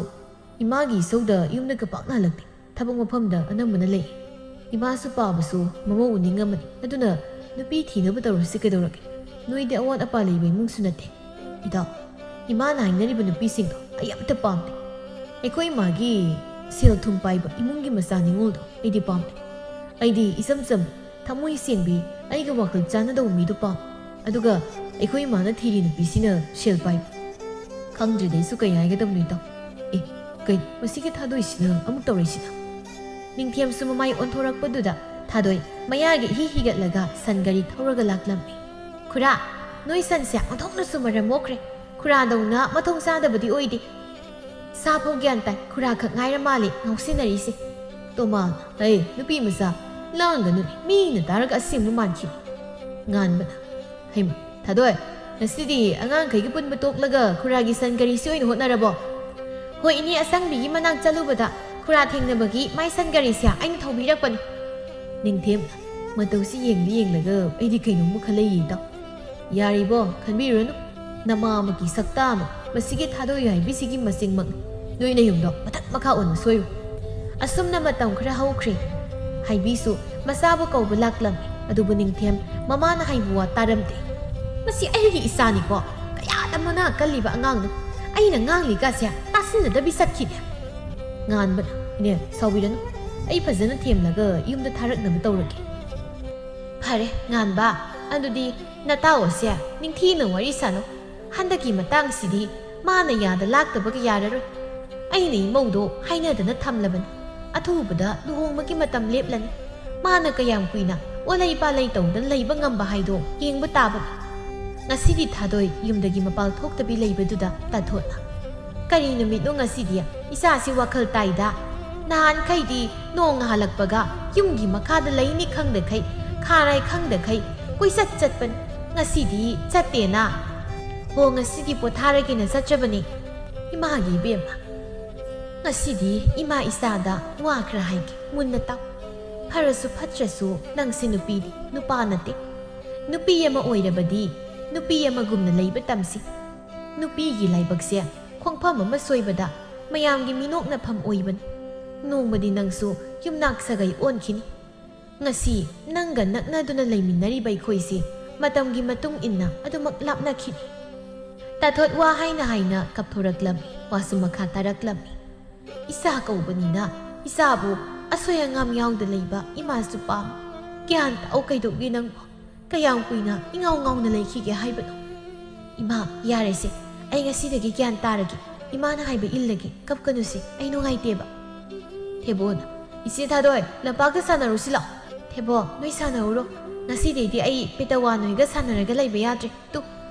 ꯏꯃꯥꯒꯤ ꯏꯁꯧꯗ ꯌꯨꯝꯗꯒ ꯄꯥꯛꯅ ꯍꯜꯂꯛꯇꯦ꯫ ꯊꯕꯛ ꯃꯐꯝꯗ ꯑꯅꯝꯕꯅ ꯂꯩ꯫ ꯏꯃꯥꯁꯨ ꯄꯥꯕꯁꯨ ꯃꯃꯧ ꯎꯅꯤꯡꯉꯝꯃꯅꯤ꯫ ꯑꯗꯨꯅ ꯅꯨꯄꯤ ꯊꯤꯅꯕ ꯇꯧꯔꯁꯤ ꯀꯩꯗꯧꯔꯒꯦ? ꯅꯣꯏꯗꯤ ꯑꯋꯥꯠ ꯑꯄꯥ ꯂꯩꯕ ꯏꯃꯨꯡꯁꯨ ꯅꯠꯇꯦ꯫ ꯏꯇꯥꯎ, ꯏꯃꯥꯅ ꯍꯥꯏꯅꯔꯤꯕ ꯅꯨꯄꯤꯁꯤꯡꯗꯣ ꯑꯩ ꯑꯝꯇ ꯄꯥꯝꯗꯦ꯫ ꯑꯩꯈꯣꯏ ꯏꯃꯥꯒꯤ ꯁꯦꯜ ꯊꯨꯝ ꯄꯥꯏꯕ ꯏꯃꯨꯡꯒꯤ ꯃꯆꯥ ꯅꯤꯉꯣꯜꯗꯣ ꯑꯩꯗꯤ ꯄꯥꯝꯗꯦ꯫ ꯑꯩꯗꯤ ꯏꯆꯝ ꯆꯝꯕ, ꯊꯃꯣꯏ ꯁꯦꯡꯕꯤ, ꯑꯩꯒ ꯋꯥꯈꯜ ꯆꯥꯟꯅꯗꯧꯕ ꯃꯤꯗꯣ ꯄꯥꯝꯃꯤ꯫ ꯑꯗꯨꯒ ꯑꯩꯈꯣꯏ ꯏꯃꯥꯅ ꯊꯤꯔꯤ ꯅꯨꯄꯤꯁꯤꯅ ꯁꯦꯜ ꯄꯥꯏꯕꯤ꯫ ꯈꯪꯗ꯭ꯔꯦꯗ ꯑꯩꯁꯨ ꯀꯩ ꯍꯥꯏꯒꯗꯕꯅꯣ ꯏꯇꯥꯎ꯫ ꯑꯦ, ꯀꯩꯅꯣ ꯃꯁꯤꯒꯤ ꯊꯥꯗꯣꯏꯁꯤꯅ ꯑꯃꯨꯛ ꯇꯧꯔꯛꯏꯁꯤꯅ? ꯅꯤꯡꯊꯦꯝꯁꯨ ꯃꯃꯥꯏ ꯑꯣꯟꯊꯣꯔꯛꯄꯗꯨꯗ ꯊꯥꯗꯣꯏ ꯃꯌꯥꯒꯤ ꯏꯍꯤ ꯍꯤꯒꯠꯂꯒ ꯁꯟ ꯒꯥꯔꯤ ꯊꯧꯔꯒ ꯂꯥꯛꯂꯝꯃꯤ꯫ "ꯈꯨꯔꯥ, ꯅꯣꯏ ꯁꯟꯁꯦ ꯑꯣꯟꯊꯣꯛꯅꯁꯨ ꯃꯔꯝ ꯃꯣꯛꯈ꯭ꯔꯦ꯫ ꯈꯨꯔꯥꯗꯧꯅ ꯃꯊꯣꯡ ꯆꯥꯗꯕꯗꯤ ꯑꯣꯏꯗꯦ꯫ ꯁꯥꯐꯧ ꯒ꯭ꯌꯥꯟ ꯇꯥꯏ, ꯈꯨꯔꯥ ꯈꯛ ꯉꯥꯏꯔ ꯃꯥꯜꯂꯦ ꯉꯥꯎꯁꯤꯟꯅꯔꯤꯁꯦ꯫ ꯇꯣꯃꯥ, ꯍꯩ, ꯅꯨꯄꯤ ꯃꯆꯥ, ꯂꯥꯡꯒꯅꯨꯅꯦ, ꯃꯤꯅ ꯇꯥꯔꯒ ꯑꯁꯦꯡꯕ ꯃꯥꯟꯈꯤꯅꯤ꯫ ꯉꯥꯟꯕꯅ, ꯍꯩꯃ, ꯊꯥꯗꯣꯏ, ꯉꯁꯤꯗꯤ ꯑꯉꯥꯡꯈꯩꯒ ꯄꯨꯟꯕ ꯇꯣꯛꯂꯒ ꯈꯨꯔꯥꯒꯤ ꯁꯟ ꯒꯥꯔꯤꯁꯤ ꯑꯣꯏꯅ ꯍꯣꯠꯅꯔꯕꯣ? ꯍꯣꯏ, ꯏꯅꯦ ꯑꯁꯪꯕꯤꯒꯤ ꯃꯅꯥꯛ ꯆꯠꯂꯨꯕꯗ ꯈꯨꯔꯥ ꯊꯦꯡꯅꯕꯒꯤ ꯃꯥꯏ ꯁꯟ ꯒꯥꯔꯤꯁꯦ ꯑꯩꯅ ꯊꯧꯕꯤꯔꯛꯄꯅꯤ꯫ ꯅꯤꯡꯊꯦꯝ, ꯃꯇꯧꯁꯤ ꯌꯦꯡꯂ ꯌꯦꯡꯂꯒ ꯑꯩꯗꯤ ꯀꯩꯅꯣꯝꯃ ꯈꯜꯂꯛꯏ ꯏꯇꯥꯎ꯫ ꯌꯥꯔꯤꯕꯣ, ꯈꯟꯕꯤꯔꯨꯔꯅꯨ꯫ ꯅꯃꯥ ꯑꯃꯒꯤ ꯁꯛꯇꯥ ꯑꯃ, ꯃꯁꯤꯒꯤ ꯊꯥꯗꯣꯏ ꯍꯥꯏꯕꯤꯁꯤꯒꯤ ꯃꯆꯤꯡꯃꯛꯅꯤ꯫ ꯅꯣꯏ ꯅꯌꯨꯝꯗꯣ ꯃꯊꯛ ꯃꯈꯥ ꯑꯣꯟꯕ ꯁꯣꯏꯔꯣꯏ꯫ ꯑꯁꯨꯝꯅ ꯃꯇꯝ ꯈꯔ ꯍꯧꯈ꯭ꯔꯦ꯫ ꯍꯥꯏꯕꯤꯁꯨ ꯃꯆꯥꯕꯨ ꯀꯧꯕ ꯂꯥꯛꯂꯝꯃꯤ꯫ ꯑꯗꯨꯕꯨ ꯅꯤꯡꯊꯦꯝ ꯃꯃꯥꯅ ꯍꯥꯏꯕ ꯋꯥ ꯇꯥꯔꯝꯗꯦ꯫ "ꯃꯁꯤ ꯑꯩꯒꯤ ꯏꯆꯥꯅꯤꯀꯣ꯫ ꯀꯌꯥꯗ ꯃꯅꯥ ꯀꯜꯂꯤꯕ ꯑꯉꯥꯡꯅꯣ꯫ ꯑꯩꯅ ꯉꯥꯡꯂꯤꯒꯁꯦ ꯇꯥꯁꯤꯟꯅꯗꯕꯤ ꯆꯠꯈꯤꯅꯦ꯫" ꯉꯥꯟꯕꯅ, "ꯏꯅꯦ, ꯁꯥꯎꯕꯤꯔꯅꯨ꯫ ꯑꯩ ꯐꯖꯅ ꯊꯦꯝꯂꯒ ꯌꯨꯝꯗ ꯊꯥꯔꯛꯅꯕ ꯇꯧꯔꯒꯦ꯫" "ꯐꯔꯦ, ꯉꯥꯟꯕ, ꯑꯗꯨꯗꯤ ꯅꯇꯥꯎ ꯑꯁꯦ ꯅꯤꯡꯊꯤꯅ ꯋꯥꯔꯤ ꯁꯥꯅꯧ꯫ ꯍꯟꯗꯛꯀꯤ ꯃꯇꯥꯡꯁꯤꯗꯤ ꯃꯥꯅ ꯌꯥꯗ ꯂꯥꯛꯇꯕꯒ ꯌꯥꯔꯔꯣꯏ꯫ ꯑꯩꯅ ꯏꯃꯧꯗꯣ ꯍꯥꯏꯅꯗꯅ ꯊꯝꯂꯕꯅꯤ꯫ ꯑꯊꯨꯕꯗ ꯂꯨꯍꯣꯡꯕꯒꯤ ꯃꯇꯝ ꯂꯦꯞꯂꯅꯤ꯫ ꯃꯥꯅ ꯀꯌꯥꯝ ꯀꯨꯏꯅ ꯑꯣꯂꯩ ꯄꯥꯂꯩ ꯇꯧꯗꯅ ꯂꯩꯕ ꯉꯝꯕ ꯍꯥꯏꯗꯣ ꯌꯦꯡꯕ ꯇꯥꯕꯅꯤ꯫" ꯉꯁꯤꯗꯤ ꯊꯥꯗꯣꯏ ꯌꯨꯝꯗꯒꯤ ꯃꯄꯥꯜ ꯊꯣꯛꯇꯕꯤ ꯂꯩꯕꯗꯨꯗ ꯇꯥꯊꯣꯠꯅ, "ꯀꯔꯤ ꯅꯨꯃꯤꯠꯅꯣ ꯉꯁꯤꯗꯤ? ꯏꯆꯥꯁꯤ ꯋꯥꯈꯜ ꯇꯥꯏꯗ꯫ ꯅꯍꯥꯟꯈꯩꯗꯤ ꯅꯣꯡ ꯍꯥꯜꯂꯛꯄꯒ ꯌꯨꯝꯒꯤ ꯃꯈꯥꯗ ꯂꯩꯅꯤ ꯈꯪꯗꯈꯩ, ꯈꯥꯔꯥꯏ ꯈꯪꯗꯈꯩ ꯀꯣꯏꯆꯠ ꯆꯠꯄꯅꯤ꯫ ꯉꯁꯤꯗꯤ ꯆꯠꯇꯦꯅ꯫ ꯍꯣ, ꯉꯁꯤꯗꯤ ꯄꯣꯊꯥꯔꯒꯦꯅ ꯆꯠꯆꯕꯅꯤ꯫" ꯏꯃꯥꯒꯤ ꯏꯕꯦꯝꯃ, ꯉꯁꯤꯗꯤ ꯏꯃꯥ ꯏꯆꯥꯗ ꯋꯥ ꯈꯔ ꯍꯥꯏꯒꯦ, ꯃꯨꯟꯅ ꯇꯥꯎ꯫ ꯐꯔꯁꯨ ꯐꯠꯇ꯭ꯔꯁꯨ ꯅꯪꯁꯦ ꯅꯨꯄꯤꯅꯤ, ꯅꯨꯄꯥ ꯅꯠꯇꯦ꯫ ꯅꯨꯄꯤ ꯑꯃ ꯑꯣꯏꯔꯕꯗꯤ ꯅꯨꯄꯤ ꯑꯃꯒꯨꯝꯅ ꯂꯩꯕ ꯇꯝꯁꯤ꯫ ꯅꯨꯄꯤꯒꯤ ꯂꯥꯏꯕꯛꯁꯦ ꯈꯣꯡꯐꯝ ꯑꯃ ꯁꯣꯏꯕꯗ ꯃꯌꯥꯝꯒꯤ ꯃꯤꯅꯣꯛꯅꯐꯝ ꯑꯣꯏꯕꯅꯤ꯫ ꯅꯣꯡꯃꯗꯤ ꯅꯪꯁꯨ ꯌꯨꯝꯅꯥꯛ ꯁꯥꯒꯩ ꯑꯣꯟꯈꯤꯅꯤ꯫ ꯉꯁꯤ ꯅꯪꯒ ꯅꯛꯅꯗꯨꯅ ꯂꯩꯃꯤꯟꯅꯔꯤꯕ ꯑꯩꯈꯣꯏꯁꯤ ꯃꯇꯝꯒꯤ ꯃꯇꯨꯡ ꯏꯟꯅ ꯑꯗꯨꯃꯛ ꯂꯥꯞꯅꯈꯤꯅꯤ꯫ ꯇꯥꯊꯣꯠ ꯋꯥ ꯍꯥꯏꯅ ꯍꯥꯏꯅ ꯀꯞꯊꯣꯔꯛꯂꯝꯃꯤ, ꯋꯥꯁꯨ ꯃꯈꯥ ꯇꯥꯔꯛꯂꯝꯃꯤ꯫ "ꯏꯆꯥ ꯀꯧꯕꯅꯤꯅ ꯏꯆꯥꯕꯨ ꯑꯁꯣꯏ ꯑꯉꯥꯝ ꯌꯥꯎꯗ ꯂꯩꯕ ꯏꯃꯥꯁꯨ ꯄꯥꯝꯃꯤ꯫ ꯒ꯭ꯌꯥꯟ ꯇꯥꯎ ꯀꯩꯗꯧꯒꯦ ꯅꯪꯕꯨ? ꯀꯌꯥꯝ ꯀꯨꯏꯅ ꯏꯉꯥꯎ ꯉꯥꯎꯅ ꯂꯩꯈꯤꯒꯦ ꯍꯥꯏꯕꯅꯣ?" "ꯏꯃꯥ, ꯌꯥꯔꯦꯁꯦ, ꯑꯩ ꯉꯁꯤꯗꯒꯤ ꯒ꯭ꯌꯥꯟ ꯇꯥꯔꯒꯦ꯫ ꯏꯃꯥꯅ ꯍꯥꯏꯕ ꯏꯜꯂꯒꯦ, ꯀꯞꯀꯅꯨꯁꯦ, ꯑꯩ ꯅꯨꯡꯉꯥꯏꯇꯦꯕ꯫" ꯊꯦꯕꯣꯅ, "ꯏꯆꯦ ꯊꯥꯗꯣꯏ, ꯂꯝꯄꯥꯛꯇ ꯁꯥꯟꯅꯔꯨꯁꯤ ꯂꯥꯛꯑꯣ꯫" "ꯊꯦꯕꯣ, ꯅꯣꯏ ꯁꯥꯟꯅꯧꯔꯣ꯫ ꯉꯁꯤꯗꯩꯗꯤ ꯑꯩ ꯄꯦꯇꯋꯥ ꯅꯣꯏꯒ ꯁꯥꯟꯅꯔꯒ ꯂꯩꯕ ꯌꯥꯗ꯭ꯔꯦ꯫ ꯇꯨ,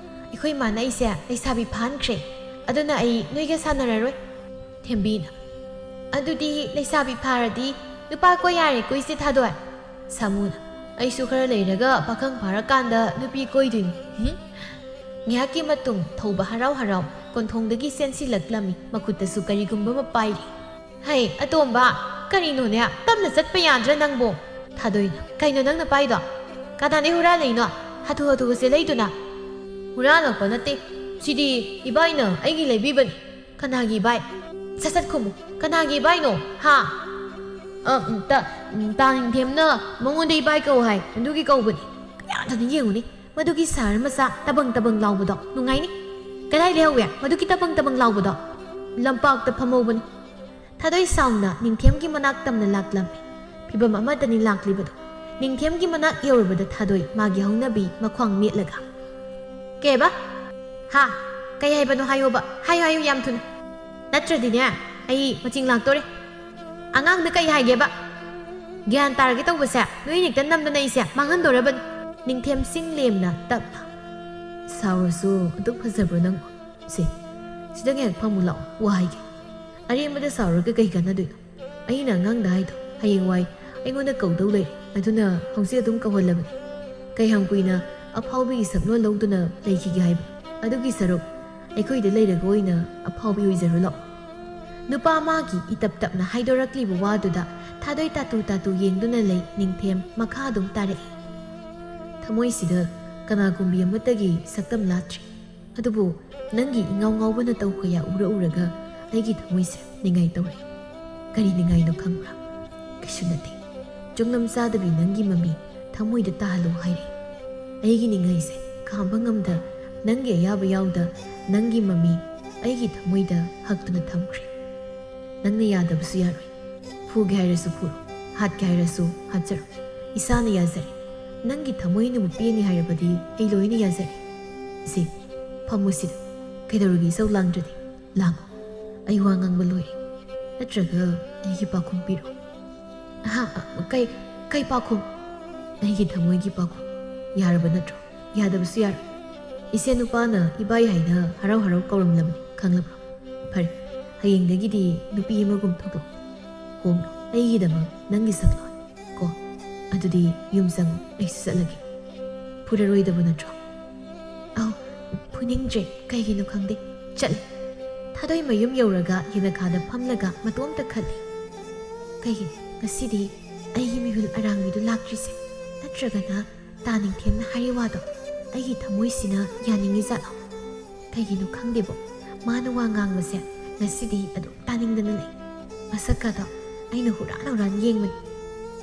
"ꯑꯩꯈꯣꯏ ꯏꯃꯥꯅ ꯑꯩꯁꯦ ꯂꯩꯁꯥꯕꯤ ꯐꯥꯍꯟꯈ꯭ꯔꯦ, ꯑꯗꯨꯅ ꯑꯩ ꯅꯣꯏꯒ ꯁꯥꯟꯅꯔꯔꯣꯏ꯫" ꯊꯦꯝꯕꯤꯅ, "ꯑꯗꯨꯗꯤ ꯂꯩꯁꯥꯕꯤ ꯐꯥꯔꯗꯤ ꯅꯨꯄꯥ ꯀꯣꯏ ꯌꯥꯔꯦ ꯀꯣꯏꯁꯦ ꯊꯥꯗꯣꯏ꯫" ꯁꯥꯃꯨꯅ, "ꯑꯩꯁꯨ ꯈꯔ ꯂꯩꯔꯒ ꯄꯥꯈꯪ ꯐꯥꯔꯀꯥꯟꯗ ꯅꯨꯄꯤ ꯀꯣꯏꯗꯣꯏꯅꯤ꯫" ꯍꯨꯝ? ꯉꯥꯏꯍꯥꯛꯀꯤ ꯃꯇꯨꯡ ꯊꯧꯕ ꯍꯔꯥꯎ ꯍꯔꯥꯎ ꯀꯣꯟꯊꯣꯡꯗꯒꯤ ꯆꯦꯟꯁꯤꯜꯂꯛꯂꯝꯃꯤ, ꯃꯈꯨꯠꯇꯁꯨ ꯀꯔꯤꯒꯨꯝꯕ ꯑꯃ ꯄꯥꯏꯔꯤ꯫ "ꯍꯩ, ꯑꯇꯣꯝꯕ, ꯀꯔꯤꯅꯣꯅꯦ? ꯇꯞꯅ ꯆꯠꯄ ꯌꯥꯗ꯭ꯔꯥ ꯅꯪꯕꯣ?" ꯊꯥꯗꯣꯏꯅ, "ꯀꯩꯅꯣ ꯅꯪꯅ ꯄꯥꯏꯗꯣ? ꯀꯅꯥꯗꯩ ꯍꯨꯔꯥꯜꯂꯛꯏꯅꯣ? ꯍꯥꯊꯨ ꯍꯥꯊꯨꯒ ꯆꯦꯜꯂꯛꯏꯗꯨꯅ?" "ꯍꯨꯔꯥꯜꯂꯛꯄ ꯅꯠꯇꯦ꯫ ꯁꯤꯗꯤ ꯏꯕꯥꯏꯅ ꯑꯩꯒꯤ ꯂꯩꯕꯤꯕꯅꯤ꯫" "ꯀꯅꯥꯒꯤ ꯏꯕꯥꯏ? ꯁꯠ ꯁꯠ ꯈꯨꯝꯃꯨ꯫ ꯀꯅꯥꯒꯤ ꯏꯕꯥꯏꯅꯣ? ꯍꯥ?" "ꯑ, ꯎꯝ, ꯇ-, ꯎꯝ, ꯇꯥ ꯅꯤꯡꯊꯦꯝꯅ ꯃꯉꯣꯟꯗ ꯏꯕꯥꯏ ꯀꯧ ꯍꯥꯏ, ꯑꯗꯨꯒꯤ ꯀꯧꯕꯅꯤ꯫" ꯀꯌꯥꯗꯅꯤ ꯌꯦꯡꯉꯨꯅꯦ, ꯃꯗꯨꯒꯤ ꯁꯍꯔ ꯃꯆꯥ ꯇꯕꯪ ꯇꯕꯪ ꯂꯥꯎꯕꯗꯣ꯫ "ꯅꯨꯡꯉꯥꯏꯅꯤ꯫" "ꯀꯗꯥꯏ ꯂꯩꯍꯧꯋꯦ ꯃꯗꯨꯒꯤ ꯇꯕꯪ ꯇꯕꯪ ꯂꯥꯎꯕꯗꯣ?" "ꯂꯝꯄꯥꯛꯇ ꯐꯝꯍꯧꯕꯅꯤ꯫" ꯊꯥꯗꯣꯏ ꯁꯥꯎꯅ ꯅꯤꯡꯊꯦꯝꯒꯤ ꯃꯅꯥꯛ ꯇꯝꯅ ꯂꯥꯛꯂꯝꯃꯤ꯫ ꯐꯤꯚꯝ ꯑꯃꯗꯅꯤ ꯂꯥꯛꯂꯤꯕꯗꯨ꯫ ꯅꯤꯡꯊꯦꯝꯒꯤ ꯃꯅꯥꯛ ꯌꯧꯔꯕꯗ ꯊꯥꯗꯣꯏ ꯃꯥꯒꯤ ꯍꯧꯅꯕꯤ ꯃꯈ꯭ꯋꯥꯡ ꯃꯦꯠꯂꯒ, "ꯀꯩꯕ? ꯍꯥ? ꯀꯩ ꯍꯥꯏꯕꯅꯣ ꯍꯥꯏꯌꯣꯕ꯫ ꯍꯥꯏꯌꯨ, ꯍꯥꯏꯌꯨ, ꯌꯥꯝ ꯊꯨꯅ꯫ ꯅꯠꯇ꯭ꯔꯗꯤꯅꯦ, ꯑꯩ ꯃꯆꯤꯡ ꯂꯥꯛꯇꯣꯔꯦ꯫ ꯑꯉꯥꯡꯗ ꯀꯩ ꯍꯥꯏꯒꯦꯕ? ꯒ꯭ꯌꯥꯟ ꯇꯥꯔꯒꯦ ꯇꯧꯕꯁꯦ ꯅꯣꯏꯅ ꯍꯦꯛꯇ ꯅꯝꯗꯅ ꯑꯩꯁꯦ ꯃꯥꯡꯍꯟꯗꯣꯔꯕꯅꯤ꯫" ꯅꯤꯡꯊꯦꯝ ꯆꯤꯡ ꯂꯦꯝꯅ ꯇꯞꯅ, "ꯁꯥꯎꯔꯁꯨ ꯑꯗꯨꯛ ꯐꯖꯕ꯭ꯔꯣ ꯅꯪꯕꯨ? ꯁꯦ, ꯁꯤꯗ ꯉꯥꯏꯍꯥꯛ ꯐꯝꯃꯨ ꯂꯥꯛꯑꯣ, ꯋꯥ ꯍꯥꯏꯒꯦ꯫ ꯑꯔꯦꯝꯕꯗ ꯁꯥꯎꯔꯒ ꯀꯩ ꯀꯥꯟꯅꯗꯣꯏꯅꯣ? ꯑꯩꯅ ꯑꯉꯥꯡꯗ ꯍꯥꯏꯗꯣ, ꯍꯌꯦꯡꯋꯥꯏ ꯑꯩꯉꯣꯟꯗ ꯀꯧꯗꯧ ꯂꯩꯔꯦ, ꯑꯗꯨꯅ ꯍꯧꯖꯤꯛ ꯑꯗꯨꯝ ꯀꯧꯍꯜꯂꯕꯅꯤ꯫ ꯀꯌꯥꯝ ꯀꯨꯏꯅ ꯑꯐꯥꯎꯕꯤꯒꯤ ꯁꯛꯂꯣꯟ ꯂꯧꯗꯨꯅ ꯂꯩꯈꯤꯒꯦ ꯍꯥꯏꯕꯅꯣ? ꯑꯗꯨꯒꯤ ꯁꯔꯨꯛ ꯑꯩꯈꯣꯏꯗ ꯂꯩꯔꯒ ꯑꯣꯏꯅ ꯑꯐꯥꯎꯕꯤ ꯑꯣꯏꯖꯔꯨ ꯂꯥꯛꯑꯣ꯫" ꯅꯨꯄꯥ ꯑꯃꯒꯤ ꯏꯇꯞ ꯇꯞꯅ ꯍꯥꯏꯗꯣꯔꯛꯂꯤꯕ ꯋꯥꯗꯨꯗ ꯊꯥꯗꯣꯏ ꯇꯥꯇꯨ ꯇꯥꯇꯨ ꯌꯦꯡꯗꯨꯅ ꯂꯩ ꯅꯤꯡꯊꯦꯝ ꯃꯈꯥ ꯑꯗꯨꯝ ꯇꯥꯔꯛꯏ꯫ "ꯊꯃꯣꯏꯁꯤꯗ ꯀꯅꯥꯒꯨꯝꯕꯤ ꯑꯃꯠꯇꯒꯤ ꯁꯛꯇꯝ ꯂꯥꯠꯇ꯭ꯔꯤ꯫ ꯑꯗꯨꯕꯨ ꯅꯪꯒꯤ ꯏꯉꯥꯎ ꯉꯥꯎꯕ ꯅꯇꯧ ꯀꯌꯥ ꯎꯔ ꯎꯔꯒ ꯑꯩꯒꯤ ꯊꯃꯣꯏꯁꯦ ꯅꯤꯡꯉꯥꯏ ꯇꯧꯔꯦ꯫" "ꯀꯔꯤ ꯅꯤꯡꯉꯥꯏꯅꯣ ꯈꯪꯕ꯭ꯔꯥ?" "ꯀꯩꯁꯨ ꯅꯠꯇꯦ꯫ ꯆꯨꯡꯅꯝ ꯆꯥꯗꯕꯤ ꯅꯪꯒꯤ ꯃꯃꯤ ꯊꯃꯣꯏꯗ ꯇꯥꯍꯜꯂꯣ ꯍꯥꯏꯔꯦ꯫ ꯑꯩꯒꯤ ꯅꯤꯡꯉꯥꯏꯁꯦ ꯈꯥꯝꯕ ꯉꯝꯗ ꯅꯪꯒꯤ ꯑꯌꯥꯕ ꯌꯥꯎꯗ ꯅꯪꯒꯤ ꯃꯃꯤ ꯑꯩꯒꯤ ꯊꯃꯣꯏꯗ ꯍꯛꯇꯨꯅ ꯊꯝꯈ꯭ꯔꯦ꯫ ꯅꯪꯅ ꯌꯥꯗꯕꯁꯨ ꯌꯥꯔꯣꯏ꯫ ꯐꯨꯒꯦ ꯍꯥꯏꯔꯁꯨ ꯐꯨꯔꯣ, ꯍꯥꯠꯀꯦ ꯍꯥꯏꯔꯁꯨ ꯍꯥꯠꯆꯔꯣ꯫ ꯏꯁꯥꯅ ꯌꯥꯖꯔꯦ꯫ ꯅꯪꯒꯤ ꯊꯃꯣꯏꯅꯕꯨ ꯄꯦꯟꯅꯤ ꯍꯥꯏꯔꯕꯗꯤ ꯑꯩ ꯂꯣꯏꯅ ꯌꯥꯖꯔꯦ꯫ ꯁꯤ, ꯐꯝꯃꯨ ꯁꯤꯗ꯫ ꯀꯩꯗꯧꯔꯒꯦ ꯏꯁꯧ ꯂꯥꯡꯗ꯭ꯔꯗꯤ? ꯂꯥꯡꯉꯣ꯫ ꯑꯩ ꯋꯥ ꯉꯥꯡꯕ ꯂꯣꯏꯔꯦ꯫ ꯅꯠꯇ꯭ꯔꯒ ꯑꯩꯒꯤ ꯄꯥꯎꯈꯨꯝ ꯄꯤꯔꯣ꯫" "ꯑꯍꯥ, ꯀꯩ, ꯀꯩ ꯄꯥꯎꯈꯨꯝ?" "ꯑꯩꯒꯤ ꯊꯃꯣꯏꯒꯤ ꯄꯥꯎꯈꯨꯝ꯫ ꯌꯥꯔꯕ ꯅꯠꯇ꯭ꯔꯣ? ꯌꯥꯗꯕꯁꯨ ꯌꯥꯔꯣꯏ꯫" ꯏꯁꯦ ꯅꯨꯄꯥꯅ ꯏꯕꯥꯏ ꯍꯥꯏꯅ ꯍꯔꯥꯎ ꯍꯔꯥꯎ ꯀꯧꯔꯝꯂꯕꯅꯤ, ꯈꯪꯂꯕ꯭ꯔꯣ? ꯐꯔꯦ, ꯍꯌꯦꯡꯗꯒꯤꯗꯤ ꯅꯨꯄꯤ ꯑꯃꯒꯨꯝ ꯊꯣꯛꯂꯛꯑꯣ꯫ ꯍꯣꯡꯂꯣ, ꯑꯩꯒꯤꯗꯃꯛ ꯅꯪꯒꯤ ꯁꯛꯂꯣꯟ ꯀꯣ꯫ ꯑꯗꯨꯗꯤ ꯌꯨꯝ ꯆꯪꯉꯣ, ꯑꯩꯁꯨ ꯆꯠꯂꯒꯦ꯫ ꯐꯨꯔꯔꯣꯏꯗꯕ ꯅꯠꯇ꯭ꯔꯣ? ꯑꯧ, ꯐꯨꯅꯤꯡꯗ꯭ꯔꯦ, ꯀꯩꯒꯤꯅꯣ ꯈꯪꯗꯦ꯫ ꯆꯠꯂꯦ꯫ ꯊꯥꯗꯣꯏ ꯃꯌꯨꯝ ꯌꯧꯔꯒ ꯌꯦꯅꯈꯥꯗ ꯐꯝꯂꯒ ꯃꯇꯣꯝꯇ ꯈꯜꯂꯤ꯫ ꯀꯩꯒꯤꯅꯣ ꯉꯁꯤꯗꯤ ꯑꯩꯒꯤ ꯃꯤꯍꯨꯜ ꯑꯔꯥꯡꯕꯤꯗꯨ ꯂꯥꯛꯇ꯭ꯔꯤꯁꯦ? ꯅꯠꯇ꯭ꯔꯒꯅ ꯇꯥ ꯅꯤꯡꯊꯦꯝꯅ ꯍꯥꯏꯔꯤ ꯋꯥꯗꯣ ꯑꯩꯒꯤ ꯊꯃꯣꯏꯁꯤꯅ ꯌꯥꯅꯤꯡꯉꯤ ꯖꯥꯠꯂꯣ? ꯀꯩꯒꯤꯅꯣ ꯈꯪꯗꯦꯕꯣ, ꯃꯥꯅ ꯋꯥ ꯉꯥꯡꯕꯁꯦ ꯉꯁꯤꯗꯤ ꯑꯗꯨꯝ ꯇꯥꯅꯤꯡꯗꯅ ꯂꯩ꯫ ꯃꯁꯛꯀꯗꯣ ꯑꯩꯅ ꯍꯨꯔꯥꯟ ꯍꯨꯔꯥꯟ ꯌꯦꯡꯕꯅꯤ꯫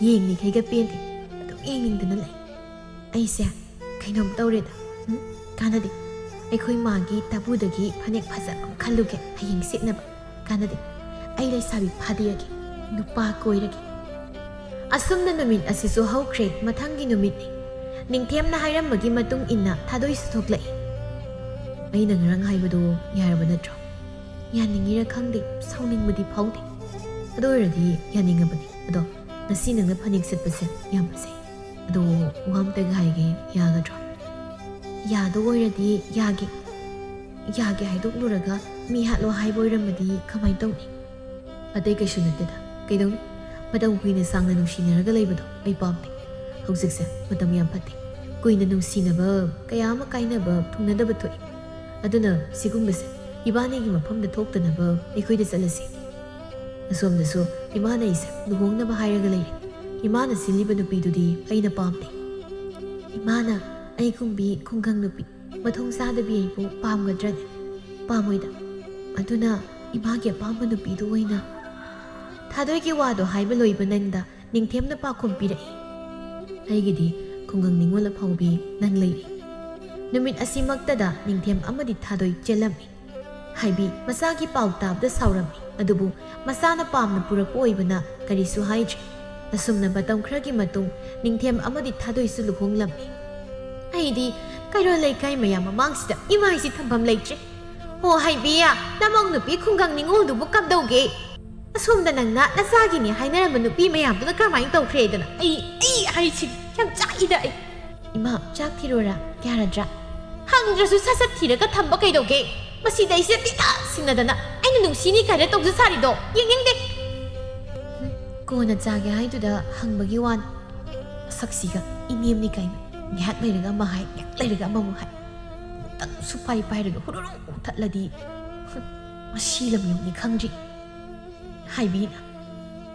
ꯌꯦꯡꯂꯤꯈꯩꯒ ꯄꯦꯟꯗꯦ, ꯑꯗꯨꯝ ꯌꯦꯡꯅꯤꯡꯗꯅ ꯂꯩ꯫ ꯑꯩꯁꯦ ꯀꯩꯅꯣꯝ ꯇꯧꯔꯦꯗ꯫ ꯎꯝ? ꯀꯥꯟꯅꯗꯦ꯫ ꯑꯩꯈꯣꯏ ꯃꯥꯒꯤ ꯇꯥꯕꯨꯗꯒꯤ ꯐꯅꯦꯛ ꯐꯖꯕ ꯑꯃ ꯈꯜꯂꯨꯒꯦ ꯍꯌꯦꯡ ꯁꯦꯠꯅꯕ꯫ ꯀꯥꯟꯅꯗꯦ꯫ ꯑꯩ ꯂꯩꯁꯥꯕꯤ ꯐꯥꯗꯦꯔꯒꯦ꯫ ꯅꯨꯄꯥ ꯀꯣꯏꯔꯒꯦ꯫ ꯑꯁꯨꯝꯅ ꯅꯨꯃꯤꯠ ꯑꯁꯤꯁꯨ ꯍꯧꯈ꯭ꯔꯦ꯫ ꯃꯊꯪꯒꯤ ꯅꯨꯃꯤꯠꯅꯤ꯫ ꯅꯤꯡꯊꯦꯝꯅ ꯍꯥꯏꯔꯝꯕꯒꯤ ꯃꯇꯨꯡ ꯏꯟꯅ ꯊꯥꯗꯣꯏꯁꯨ ꯊꯣꯛꯂꯛꯏ꯫ ꯑꯩꯅ ꯉꯔꯥꯡ ꯍꯥꯏꯕꯗꯣ ꯌꯥꯔꯕ ꯅꯠꯇ꯭ꯔꯣ? ꯌꯥꯅꯤꯡꯉꯤꯔ ꯈꯪꯗꯦ, ꯁꯥꯎꯅꯤꯡꯕꯗꯤ ꯐꯥꯎꯗꯦ꯫ ꯑꯗꯨ ꯑꯣꯏꯔꯗꯤ ꯌꯥꯅꯤꯡꯉꯕꯅꯤ꯫ ꯑꯗꯣ ꯉꯁꯤ ꯅꯪꯅ ꯐꯅꯦꯛ ꯁꯦꯠꯄꯁꯦ ꯌꯥꯝ ꯐꯖꯩ꯫ ꯑꯗꯣ ꯋꯥ ꯑꯝꯇꯒ ꯍꯥꯏꯒꯦ, ꯌꯥꯒꯗ꯭ꯔꯣ? ꯌꯥꯗꯣ ꯑꯣꯏꯔꯗꯤ ꯌꯥꯒꯦ꯫ ꯌꯥꯒꯦ ꯍꯥꯏꯗꯣꯛꯂꯨꯔꯒ ꯃꯤ ꯍꯥꯠꯂꯣ ꯍꯥꯏꯕ ꯑꯣꯏꯔꯝꯃꯗꯤ ꯀꯃꯥꯏꯅ ꯇꯧꯅꯤ? ꯑꯇꯩ ꯀꯩꯁꯨ ꯅꯠꯇꯦꯗ꯫ ꯀꯩꯗꯧꯅꯤ? ꯃꯇꯝ ꯀꯨꯏꯅ ꯁꯥꯡꯅ ꯅꯨꯡꯁꯤꯅꯔꯒ ꯂꯩꯕꯗꯣ ꯑꯩ ꯄꯥꯝꯗꯦ꯫ ꯍꯧꯖꯤꯛꯁꯦ ꯃꯇꯝ ꯌꯥꯝ ꯐꯠꯇꯦ꯫ ꯀꯨꯏꯅ ꯅꯨꯡꯁꯤꯅꯕ ꯀꯌꯥ ꯑꯃ ꯀꯥꯏꯅꯕ, ꯊꯨꯡꯅꯗꯕ ꯊꯣꯛꯏ꯫ ꯑꯗꯨꯅ ꯁꯤꯒꯨꯝꯕꯁꯦ ꯏꯕꯥꯅꯤꯒꯤ ꯃꯐꯝꯗ ꯊꯣꯛꯇꯅꯕ ꯑꯩꯈꯣꯏꯗ ꯆꯠꯂꯁꯤ꯫ ꯑꯁꯣꯝꯗꯁꯨ ꯏꯃꯥꯅ ꯑꯩꯁꯦ ꯂꯨꯍꯣꯡꯅꯕ ꯍꯥꯏꯔꯒ ꯂꯩꯔꯦ꯫ ꯏꯃꯥꯅ ꯁꯤꯜꯂꯤꯕ ꯅꯨꯄꯤꯗꯨꯗꯤ ꯑꯩꯅ ꯄꯥꯝꯗꯦ꯫ ꯏꯃꯥꯅ ꯑꯩꯒꯨꯝꯕꯤ ꯈꯨꯡꯒꯪ ꯅꯨꯄꯤ ꯃꯊꯣꯡ ꯆꯥꯗꯕꯤ ꯑꯩꯕꯨ ꯄꯥꯝꯒꯗ꯭ꯔꯅꯦ? ꯄꯥꯝꯃꯣꯏꯗ꯫ ꯑꯗꯨꯅ ꯏꯃꯥꯒꯤ ꯑꯄꯥꯝꯕ ꯅꯨꯄꯤꯗꯨ ꯑꯣꯏꯅ꯫ ꯊꯥꯗꯣꯏꯒꯤ ꯋꯥꯗꯣ ꯍꯥꯏꯕ ꯂꯣꯏꯕ ꯅꯪꯗ ꯅꯤꯡꯊꯦꯝꯅ ꯄꯥꯎꯈꯨꯝ ꯄꯤꯔꯛꯏ꯫ ꯑꯩꯒꯤꯗꯤ ꯈꯨꯡꯒꯪ ꯅꯤꯉꯣꯜ ꯑꯐꯥꯎꯕꯤ ꯅꯪ ꯂꯩꯔꯦ꯫ ꯅꯨꯃꯤꯠ ꯑꯁꯤꯃꯛꯇꯗ ꯅꯤꯡꯊꯦꯝ ꯑꯃꯗꯤ ꯊꯥꯗꯣꯏ ꯆꯦꯜꯂꯝꯃꯤ꯫ ꯍꯥꯏꯕꯤ ꯃꯆꯥꯒꯤ ꯄꯥꯎ ꯇꯥꯕꯗ ꯁꯥꯎꯔꯝꯃꯤ꯫ ꯑꯗꯨꯕꯨ ꯃꯆꯥꯅ ꯄꯥꯝꯅ ꯄꯨꯔꯛꯄ ꯑꯣꯏꯕꯅ ꯀꯔꯤꯁꯨ ꯍꯥꯏꯗ꯭ꯔꯦ꯫ ꯑꯁꯨꯝꯅ ꯃꯇꯝ ꯈꯔꯒꯤ ꯃꯇꯨꯡ ꯅꯤꯡꯊꯦꯝ ꯑꯃꯗꯤ ꯊꯥꯗꯣꯏꯁꯨ ꯂꯨꯍꯣꯡꯂꯝꯃꯤ꯫ ꯑꯩꯗꯤ ꯀꯩꯔꯣꯜ ꯂꯩꯀꯥꯏ ꯃꯌꯥꯝ ꯃꯃꯥꯡꯁꯤꯗ ꯏꯃꯥꯏꯁꯤ ꯊꯝꯐꯝ ꯂꯩꯇ꯭ꯔꯦ꯫ ꯍꯣ ꯍꯥꯏꯕꯤꯌꯥ, ꯅꯃꯧ ꯅꯨꯄꯤ ꯈꯨꯡꯒꯪ ꯅꯤꯉꯣꯜꯗꯨꯕꯨ ꯀꯝꯗꯧꯒꯦ? ꯑꯁꯣꯝꯗ ꯅꯪꯅ ꯅꯆꯥꯒꯤꯅꯤ ꯍꯥꯏꯅꯔꯝꯕ ꯅꯨꯄꯤ ꯃꯌꯥꯝꯗꯨꯅ ꯀꯔꯝꯍꯥꯏꯅ ꯇꯧꯈ꯭ꯔꯦꯗꯅ? ꯑꯩ, ꯑꯩ ꯍꯥꯏꯁꯤ ꯌꯥꯝ ꯆꯥꯛꯏꯗ ꯑꯩ꯫ ꯏꯃꯥ, ꯆꯥꯛ ꯊꯤꯔꯣꯔꯥ? ꯌꯥꯔꯗ꯭ꯔꯥ? ꯍꯪꯗ꯭ꯔꯁꯨ ꯁꯠ ꯁꯠ ꯊꯤꯔꯒ ꯊꯝꯕ ꯀꯩꯗꯧꯒꯦ? ꯃꯁꯤꯗ ꯑꯩꯁꯦ ꯇꯤꯟꯅ ꯁꯤꯡꯅꯗꯅ ꯑꯩꯅ ꯅꯨꯡꯁꯤꯅꯤ ꯀꯥꯏꯅ ꯇꯧꯖ ꯁꯥꯔꯤꯗꯣ ꯌꯦꯡꯅꯤꯡꯗꯦ꯫ ꯀꯣꯟꯅ ꯆꯥꯒꯦ ꯍꯥꯏꯗꯨꯗ ꯍꯪꯕꯒꯤ ꯋꯥꯅꯤ꯫ ꯃꯁꯛꯁꯤꯒ ꯏꯅꯦꯝꯅꯤ ꯀꯥꯏꯅ꯫ ꯉꯥꯏꯍꯥꯛ ꯂꯩꯔꯒ ꯑꯃ ꯍꯥꯏ, ꯉꯥꯏꯍꯥꯛ ꯂꯩꯔꯒ ꯑꯃꯃꯨꯛ ꯍꯥꯏ꯫ ꯇꯪꯁꯨ ꯄꯥꯏ ꯄꯥꯏꯔꯒ ꯍꯨꯔꯨꯔꯨ ꯊꯠꯂꯗꯤ꯫ ꯃꯁꯤ ꯂꯝ ꯌꯧꯅꯤ ꯈꯪꯗ꯭ꯔꯤ꯫ ꯍꯥꯏꯕꯤꯅ꯫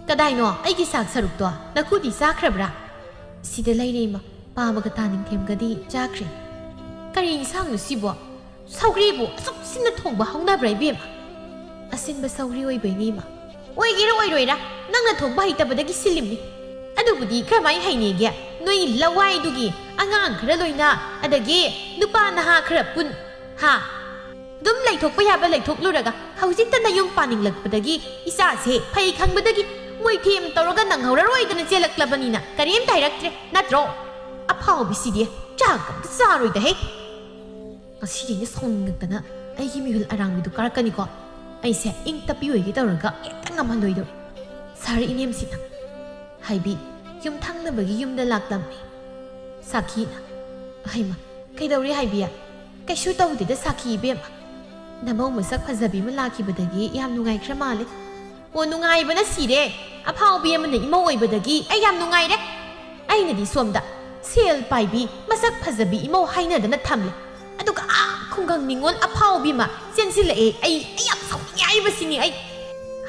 ꯀꯗꯥꯏꯅꯣ ꯑꯩꯒꯤ ꯁꯥꯛ ꯁꯔꯨꯛꯇꯣ? ꯅꯈꯨꯗꯤ ꯆꯥꯈ꯭ꯔꯕ꯭ꯔꯥ? ꯁꯤꯗ ꯂꯩꯔꯦ ꯏꯃꯥ꯫ ꯄꯥꯕꯒ ꯇꯥꯅꯤꯡꯊꯦꯝꯒꯗꯤ ꯆꯥꯈ꯭ꯔꯦ꯫ ꯀꯔꯤ ꯏꯟꯁꯥꯡꯅꯣ ꯁꯤꯕꯣ? ꯁꯧꯒ꯭ꯔꯤꯕꯨ ꯑꯁꯨꯛ ꯁꯤꯟꯅ ꯊꯣꯡꯕ ꯍꯧꯅꯕ꯭ꯔꯥ ꯏꯕꯦꯝꯃ? ꯑꯁꯤꯟꯕ ꯁꯧꯒ꯭ꯔꯤ ꯑꯣꯏꯕꯩꯅꯦ ꯏꯃꯥ꯫ ꯑꯣꯏꯒꯦꯔꯥ ꯑꯣꯏꯔꯣꯏꯔꯥ, ꯅꯪꯅ ꯊꯣꯡꯕ ꯍꯩꯇꯕꯗꯒꯤ ꯁꯤꯜꯂꯤꯝꯅꯤ꯫ ꯑꯗꯨꯕꯨꯗꯤ ꯀꯔꯝꯍꯥꯏꯅ ꯍꯩꯅꯦꯒꯦ? ꯅꯣꯏ ꯂꯋꯥꯏꯗꯨꯒꯤ ꯑꯉꯥꯡ ꯈꯔ ꯂꯣꯏꯅ, ꯑꯗꯒꯤ ꯅꯨꯄꯥ ꯅꯍꯥ ꯈꯔ ꯄꯨꯟ꯫ ꯍꯥ? ꯑꯗꯨꯝ ꯂꯩꯊꯣꯛꯄ ꯌꯥꯕ ꯂꯩꯊꯣꯛꯂꯨꯔꯒ ꯍꯧꯖꯤꯛꯇ ꯅꯌꯨꯝ ꯄꯥꯅꯤꯡꯂꯛꯄꯗꯒꯤ ꯏꯆꯥꯁꯦ ꯐꯩ ꯈꯪꯕꯗꯒꯤ ꯃꯣꯏꯊꯦꯝ ꯇꯧꯔꯒ ꯅꯪꯍꯧꯔꯔꯣꯏꯗꯅ ꯆꯦꯜꯂꯛꯂꯕꯅꯤꯅ ꯀꯔꯤꯝꯇ ꯍꯥꯏꯔꯛꯇ꯭ꯔꯦ ꯅꯠꯇ꯭ꯔꯣ? ꯑꯐꯥꯎꯕꯤꯁꯤꯗꯤ ꯆꯥꯛ ꯑꯝꯇ ꯆꯥꯔꯣꯏꯗꯍꯦ꯫ ꯉꯁꯤꯗꯤ ꯑꯩꯅ ꯁꯥꯎꯅꯤꯡꯉꯛꯇꯅ ꯑꯩꯒꯤ ꯃꯤꯍꯨꯜ ꯑꯔꯥꯡꯕꯤꯗꯨ ꯀꯥꯔꯛꯀꯅꯤꯀꯣ꯫ ꯑꯩꯁꯦ ꯏꯪ ꯇꯞꯄꯤ ꯑꯣꯏꯒꯦ ꯇꯧꯔꯒ ꯍꯦꯛꯇ ꯉꯝꯍꯜꯂꯣꯏꯗꯧꯔꯤ꯫ ꯁꯥꯔ ꯏꯅꯦꯝꯁꯤꯅ꯫ ꯍꯥꯏꯕꯤ, ꯌꯨꯝꯊꯪꯅꯕꯒꯤ ꯌꯨꯝꯗ ꯂꯥꯛꯂꯝꯃꯤ꯫ ꯁꯥꯈꯤꯅ꯫ ꯍꯩꯃ, ꯀꯩꯗꯧꯔꯦ ꯍꯥꯏꯕꯤ? ꯀꯩꯁꯨ ꯇꯧꯗꯦꯗ ꯁꯥꯈꯤ ꯏꯕꯦꯝꯃ꯫ ꯅꯃꯧ ꯃꯁꯛ ꯐꯖꯕꯤ ꯑꯃ ꯂꯥꯛꯈꯤꯕꯗꯒꯤ ꯌꯥꯝ ꯅꯨꯡꯉꯥꯏꯈ꯭ꯔ ꯃꯥꯜꯂꯦ꯫ ꯑꯣ, ꯅꯨꯡꯉꯥꯏꯕꯅ ꯁꯤꯔꯦ꯫ ꯑꯐꯥꯎꯕꯤ ꯑꯃꯅ ꯏꯃꯧ ꯑꯣꯏꯕꯗꯒꯤ ꯑꯩ ꯌꯥꯝ ꯅꯨꯡꯉꯥꯏꯔꯦ꯫ ꯑꯩꯅꯗꯤ ꯁꯣꯝꯗ ꯁꯦꯜ ꯄꯥꯏꯕꯤ, ꯃꯁꯛ ꯐꯖꯕꯤ ꯏꯃꯧ ꯍꯥꯏꯅꯗꯅ ꯊꯝꯂꯦ꯫ ꯑꯗꯨꯒ ꯑꯥ ꯈꯨꯡꯒꯪ ꯅꯤꯉꯣꯜ ꯑꯐꯥꯎꯕꯤ ꯑꯃ ꯆꯦꯟꯁꯤꯜꯂꯛꯑꯦ꯫ ꯑꯩ, ꯑꯩ ꯌꯥꯝ ꯁꯥꯎꯅꯤꯡꯉꯦ ꯍꯥꯏꯕꯁꯤꯅꯤ ꯑꯩ꯫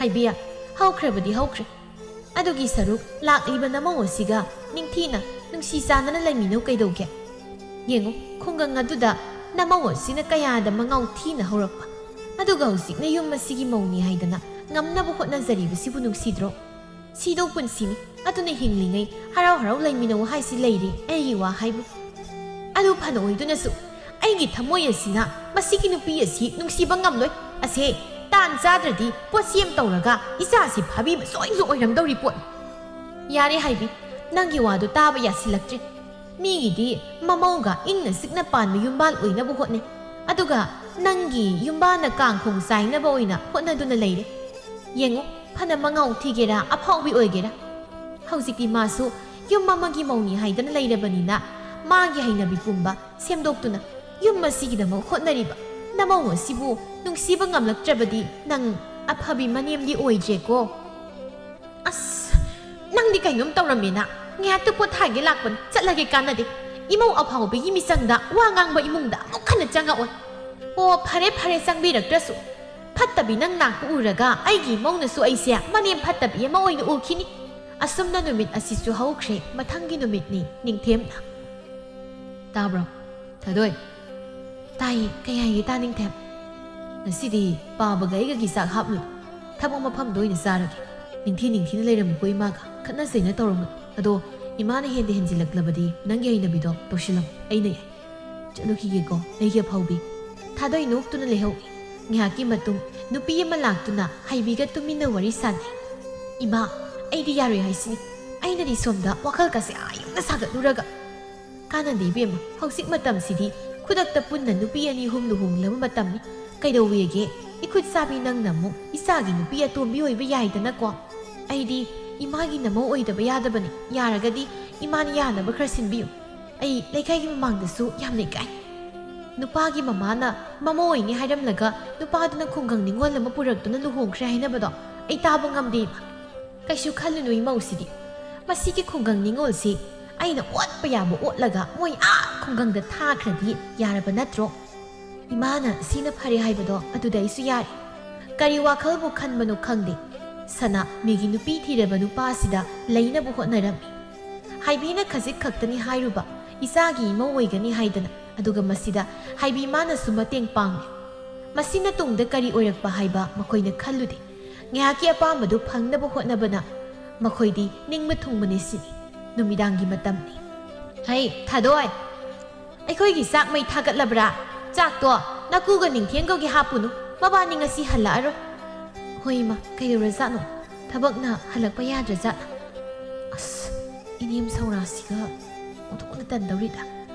ꯍꯥꯏꯕꯤ, ꯍꯧꯈ꯭ꯔꯕꯗꯤ ꯍꯧꯈ꯭ꯔꯦ꯫ ꯑꯗꯨꯒꯤ ꯁꯔꯨꯛ ꯂꯥꯛꯂꯤꯕ ꯅꯃꯧ ꯑꯁꯤꯒ ꯅꯤꯡꯊꯤꯅ ꯅꯨꯡꯁꯤ ꯆꯥꯟꯅꯅ ꯂꯩꯃꯤꯟꯅꯧ ꯀꯩꯗꯧꯒꯦ? ꯌꯦꯡꯉꯨ, ꯈꯨꯡꯒꯪ ꯑꯗꯨꯗ ꯅꯃꯧ ꯑꯁꯤꯅ ꯀꯌꯥꯗ ꯃꯉꯥꯎ ꯊꯤꯅ ꯍꯧꯔꯛꯄ꯫ ꯑꯗꯨꯒ ꯍꯧꯖꯤꯛꯅ ꯌꯨꯝ ꯑꯁꯤꯒꯤ ꯃꯧꯅꯤ ꯍꯥꯏꯗꯅ ꯉꯝꯅꯕ ꯍꯣꯠꯅꯖꯔꯤꯕꯁꯤꯕꯨ ꯅꯨꯡꯁꯤꯗ꯭ꯔꯣ? ꯁꯤꯗꯧ ꯄꯨꯟꯁꯤꯅꯤ, ꯑꯗꯨꯅ ꯍꯤꯡꯂꯤꯉꯩ ꯍꯔꯥꯎ ꯍꯔꯥꯎ ꯂꯩꯃꯤꯟꯅꯧ ꯍꯥꯏꯁꯤ ꯂꯩꯔꯦ, ꯑꯩꯒꯤ ꯋꯥ ꯍꯥꯏꯕꯨ꯫ ꯑꯗꯨ ꯐꯅ ꯑꯣꯏꯗꯨꯅꯁꯨ ꯑꯩꯒꯤ ꯊꯃꯣꯏ ꯑꯁꯤꯅ ꯃꯁꯤꯒꯤ ꯅꯨꯄꯤ ꯑꯁꯤ ꯅꯨꯡꯁꯤꯕ ꯉꯝꯂꯣꯏ꯫ ꯑꯁꯦ ꯇꯥꯟ ꯆꯥꯗ꯭ꯔꯗꯤ ꯄꯣꯠꯁꯦꯝ ꯇꯧꯔꯒ ꯏꯆꯥꯁꯤ ꯐꯥꯕꯤꯕ ꯁꯣꯏꯗꯅ ꯑꯣꯏꯔꯝꯗꯧꯔꯤ ꯄꯣꯠꯅꯤ꯫ ꯌꯥꯔꯦ ꯍꯥꯏꯕꯤ, ꯅꯪꯒꯤ ꯋꯥꯗꯨ ꯇꯥꯕ ꯌꯥꯁꯤꯜꯂꯛꯇ꯭ꯔꯦ꯫ ꯃꯤꯒꯤꯗꯤ ꯃꯃꯧꯒ ꯏꯪꯅ ꯆꯤꯛꯅ ꯄꯥꯟꯕ ꯌꯨꯝꯕꯥꯜ ꯑꯣꯏꯅꯕ ꯍꯣꯠꯅꯩ, ꯑꯗꯨꯒ ꯅꯪꯒꯤ ꯌꯨꯝꯕꯥꯜꯅ ꯀꯥꯡꯈꯣꯡ ꯆꯥꯏꯅꯕ ꯑꯣꯏꯅ ꯍꯣꯠꯅꯗꯨꯅ ꯂꯩꯔꯦ꯫ ꯌꯦꯡꯉꯨ, ꯐꯅ ꯃꯉꯥꯎ ꯊꯤꯒꯦꯔꯥ, ꯑꯐꯥꯎꯕꯤ ꯑꯣꯏꯒꯦꯔꯥ, ꯍꯧꯖꯤꯛꯇꯤ ꯃꯥꯁꯨ ꯌꯨꯝ ꯑꯃꯒꯤ ꯃꯧꯅꯤ ꯍꯥꯏꯗꯅ ꯂꯩꯔꯕꯅꯤꯅ ꯃꯥꯒꯤ ꯍꯩꯅꯕꯤ ꯄꯨꯝꯕ ꯁꯦꯝꯗꯣꯛꯇꯨꯅ ꯌꯨꯝ ꯑꯁꯤꯒꯤꯗꯃꯛ ꯍꯣꯠꯅꯔꯤꯕ ꯅꯃꯧ ꯑꯁꯤꯕꯨ ꯅꯨꯡꯁꯤꯕ ꯉꯝꯂꯛꯇ꯭ꯔꯕꯗꯤ ꯅꯪ ꯑꯐꯕꯤ ꯃꯅꯦꯝꯗꯤ ꯑꯣꯏꯗ꯭ꯔꯦꯀꯣ꯫ ꯑꯁ, ꯅꯪꯗꯤ ꯀꯩꯅꯣꯝ ꯇꯧꯔꯝꯃꯦꯅ꯫ ꯉꯥꯏꯍꯥꯛꯇ ꯄꯣꯊꯥꯒꯦ ꯂꯥꯛꯄꯅꯤ, ꯆꯠꯂꯒꯦ ꯀꯥꯟꯅꯗꯦ꯫ ꯏꯃꯧ ꯑꯐꯥꯎꯕꯤꯒꯤ ꯃꯤꯆꯪꯗ ꯋꯥ ꯉꯥꯡꯕ ꯏꯃꯨꯡꯗ ꯑꯃꯨꯛ ꯍꯟꯅ ꯆꯪꯉꯛꯑꯣꯏ꯫ ꯑꯣ, ꯐꯔꯦ ꯐꯔꯦ, ꯆꯪꯕꯤꯔꯛꯇ꯭ꯔꯁꯨ꯫ ꯐꯠꯇꯕꯤ ꯅꯪ ꯂꯥꯛꯄ ꯎꯔꯒ ꯑꯩꯒꯤ ꯏꯃꯧꯅꯁꯨ ꯑꯩꯁꯦ ꯃꯅꯦꯝ ꯐꯠꯇꯕꯤ ꯑꯃ ꯑꯣꯏꯅ ꯎꯈꯤꯅꯤ꯫ ꯑꯁꯨꯝꯅ ꯅꯨꯃꯤꯠ ꯑꯁꯤꯁꯨ ꯍꯧꯈ꯭ꯔꯦ꯫ ꯃꯊꯪꯒꯤ ꯅꯨꯃꯤꯠꯅꯤ ꯅꯤꯡꯊꯦꯝꯅ꯫ ꯇꯥꯕ꯭ꯔꯣ? ꯊꯥꯗꯣꯏ꯫ ꯇꯥꯏꯌꯦ, ꯀꯩ ꯍꯥꯏꯒꯦ ꯇꯥ ꯅꯤꯡꯊꯦꯝ? ꯉꯁꯤꯗꯤ ꯄꯥꯕꯒ ꯑꯩꯒꯒꯤ ꯆꯥꯛ ꯍꯥꯞꯂꯣꯏ꯫ ꯊꯕꯛ ꯃꯐꯝꯗ ꯑꯣꯏꯅ ꯆꯥꯔꯒꯦ꯫ ꯅꯤꯡꯊꯤ ꯅꯤꯡꯊꯤꯅ ꯂꯩꯔꯝꯃꯨꯀꯣ ꯏꯃꯥꯒ꯫ ꯈꯠꯅ ꯆꯩꯅ ꯇꯧꯔꯝꯃꯣꯏ꯫ ꯑꯗꯣ ꯏꯃꯥꯅ ꯍꯦꯟꯗ ꯍꯦꯟꯖꯤꯜꯂꯛꯂꯕꯗꯤ ꯅꯪꯒꯤ ꯍꯩꯅꯕꯤꯗꯣ ꯇꯧꯁꯤꯜꯂꯝꯃꯨ꯫ ꯑꯩꯅ ꯌꯥꯏ꯫ ꯆꯠꯂꯨꯈꯤꯒꯦꯀꯣ ꯑꯩꯒꯤ ꯑꯐꯥꯎꯕꯤ꯫ ꯊꯥꯗꯣꯏ ꯅꯣꯛꯇꯨꯅ ꯂꯩꯍꯧꯏ꯫ ꯉꯥꯏꯍꯥꯛꯀꯤ ꯃꯇꯨꯡ ꯅꯨꯄꯤ ꯑꯃ ꯂꯥꯛꯇꯨꯅ ꯍꯩꯕꯤꯒ ꯇꯨꯃꯤꯟꯅ ꯋꯥꯔꯤ ꯁꯥꯟꯅꯩ꯫ ꯏꯃꯥ, ꯑꯩꯗꯤ ꯌꯥꯔꯣꯏ ꯍꯥꯏꯁꯤꯅꯤ꯫ ꯑꯩꯅꯗꯤ ꯁꯣꯝꯗ ꯋꯥꯈꯜꯒꯁꯦ ꯑꯥ ꯌꯧꯅ ꯁꯥꯒꯠꯂꯨꯔꯒ꯫ ꯀꯥꯟꯅꯗꯦ ꯏꯕꯦꯝꯃ, ꯍꯧꯖꯤꯛ ꯃꯇꯝꯁꯤꯗꯤ ꯈꯨꯗꯛꯇ ꯄꯨꯟꯅ ꯅꯨꯄꯤ ꯑꯅꯤ ꯑꯍꯨꯝ ꯂꯨꯍꯣꯡꯂꯕ ꯃꯇꯝꯅꯤ꯫ ꯀꯩꯗꯧꯋꯦꯒꯦ? ꯏꯈꯨꯠ ꯁꯥꯕꯤ ꯅꯪꯅ ꯑꯃꯨꯛ ꯏꯆꯥꯒꯤ ꯅꯨꯄꯤ ꯑꯇꯣꯝꯕꯤ ꯑꯣꯏꯕ ꯌꯥꯏꯗꯅꯀꯣ꯫ ꯑꯩꯗꯤ ꯏꯃꯥꯒꯤ ꯅꯃꯧ ꯑꯣꯏꯗꯕ ꯌꯥꯗꯕꯅꯤ꯫ ꯌꯥꯔꯒꯗꯤ ꯏꯃꯥꯅ ꯌꯥꯅꯕ ꯈꯔ ꯁꯤꯟꯕꯤꯌꯨ꯫ ꯑꯩ ꯂꯩꯀꯥꯏꯒꯤ ꯃꯃꯥꯡꯗꯁꯨ ꯌꯥꯝꯅ ꯏꯀꯥꯏ꯫ ꯅꯨꯄꯥꯒꯤ ꯃꯃꯥꯅ ꯃꯃꯧ ꯑꯣꯏꯅꯤ ꯍꯥꯏꯔꯝꯂꯒ ꯅꯨꯄꯥꯗꯨꯅ ꯈꯨꯡꯒꯪ ꯅꯤꯉꯣꯜ ꯑꯃ ꯄꯨꯔꯛꯇꯨꯅ ꯂꯨꯍꯣꯡꯈ꯭ꯔꯦ ꯍꯥꯏꯅꯕꯗꯣ ꯑꯩ ꯇꯥꯕ ꯉꯝꯗꯦ ꯏꯃꯥ꯫ ꯀꯩꯁꯨ ꯈꯜꯂꯨꯅꯨ ꯏꯃꯧꯁꯤꯗꯤ꯫ ꯃꯁꯤꯒꯤ ꯈꯨꯡꯒꯪ ꯅꯤꯉꯣꯜꯁꯤ ꯑꯩꯅ ꯑꯣꯠꯄ ꯌꯥꯕ ꯑꯣꯠꯂꯒ ꯃꯣꯏ ꯑꯥ ꯈꯨꯡꯒꯪꯗ ꯊꯥꯈ꯭ꯔꯗꯤ ꯌꯥꯔꯕ ꯅꯠꯇ꯭ꯔꯣ? ꯏꯃꯥꯅ ꯁꯤꯅ ꯐꯔꯦ ꯍꯥꯏꯕꯗꯣ ꯑꯗꯨꯗ ꯑꯩꯁꯨ ꯌꯥꯔꯦ꯫ ꯀꯔꯤ ꯋꯥꯈꯜꯕꯨ ꯈꯟꯕꯅꯣ ꯈꯪꯗꯦ꯫ ꯁꯅꯥ ꯃꯤꯒꯤ ꯅꯨꯄꯤ ꯊꯤꯔꯕ ꯅꯨꯄꯥꯁꯤꯗ ꯂꯩꯅꯕ ꯍꯣꯠꯅꯔꯝꯃꯤ꯫ ꯍꯥꯏꯕꯤꯅ ꯈꯖꯤꯛ ꯈꯛꯇꯅꯤ ꯍꯥꯏꯔꯨꯕ, ꯏꯆꯥꯒꯤ ꯏꯃꯧ ꯑꯣꯏꯒꯅꯤ ꯍꯥꯏꯗꯅ, ꯑꯗꯨꯒ ꯃꯁꯤꯗ ꯍꯥꯏꯕꯤ ꯃꯥꯅꯁꯨ ꯃꯇꯦꯡ ꯄꯥꯡꯂꯦ꯫ ꯃꯁꯤꯅ ꯇꯨꯡꯗ ꯀꯔꯤ ꯑꯣꯏꯔꯛꯄ ꯍꯥꯏꯕ ꯃꯈꯣꯏꯅ ꯈꯜꯂꯨꯗꯦ꯫ ꯉꯥꯏꯍꯥꯛꯀꯤ ꯑꯄꯥꯝꯕꯗꯨ ꯐꯪꯅꯕ ꯍꯣꯠꯅꯕꯅ ꯃꯈꯣꯏꯗꯤ ꯅꯤꯡꯕ ꯊꯨꯡꯕꯅꯤ ꯁꯤꯅꯤ꯫ ꯅꯨꯃꯤꯗꯥꯡꯒꯤ ꯃꯇꯝꯅꯤ꯫ ꯍꯩ, ꯊꯥꯗꯣꯏ! ꯑꯩꯈꯣꯏꯒꯤ ꯆꯥꯛ ꯃꯩ ꯊꯥꯒꯠꯂꯕ꯭ꯔꯥ? ꯆꯥꯛꯇꯣ ꯅꯀꯨꯒ ꯅꯤꯡꯊꯦꯝꯒꯒꯤ ꯍꯥꯞꯄꯨꯅꯨ, ꯃꯕꯥꯅꯤ ꯉꯁꯤ ꯍꯜꯂꯛꯑꯔꯣꯏ꯫ ꯍꯣꯏ ꯏꯃꯥ, ꯀꯩꯗꯧꯔꯖꯥꯠꯅꯣ? ꯊꯕꯛꯅ ꯍꯜꯂꯛꯄ ꯌꯥꯗ꯭ꯔꯖꯥꯠꯂꯥ? ꯑꯁ, ꯏꯅꯦꯝ ꯁꯧꯔꯥꯁꯤꯒ ꯑꯣꯟꯊꯣꯛꯅ ꯇꯟꯗꯧꯔꯤꯗ꯫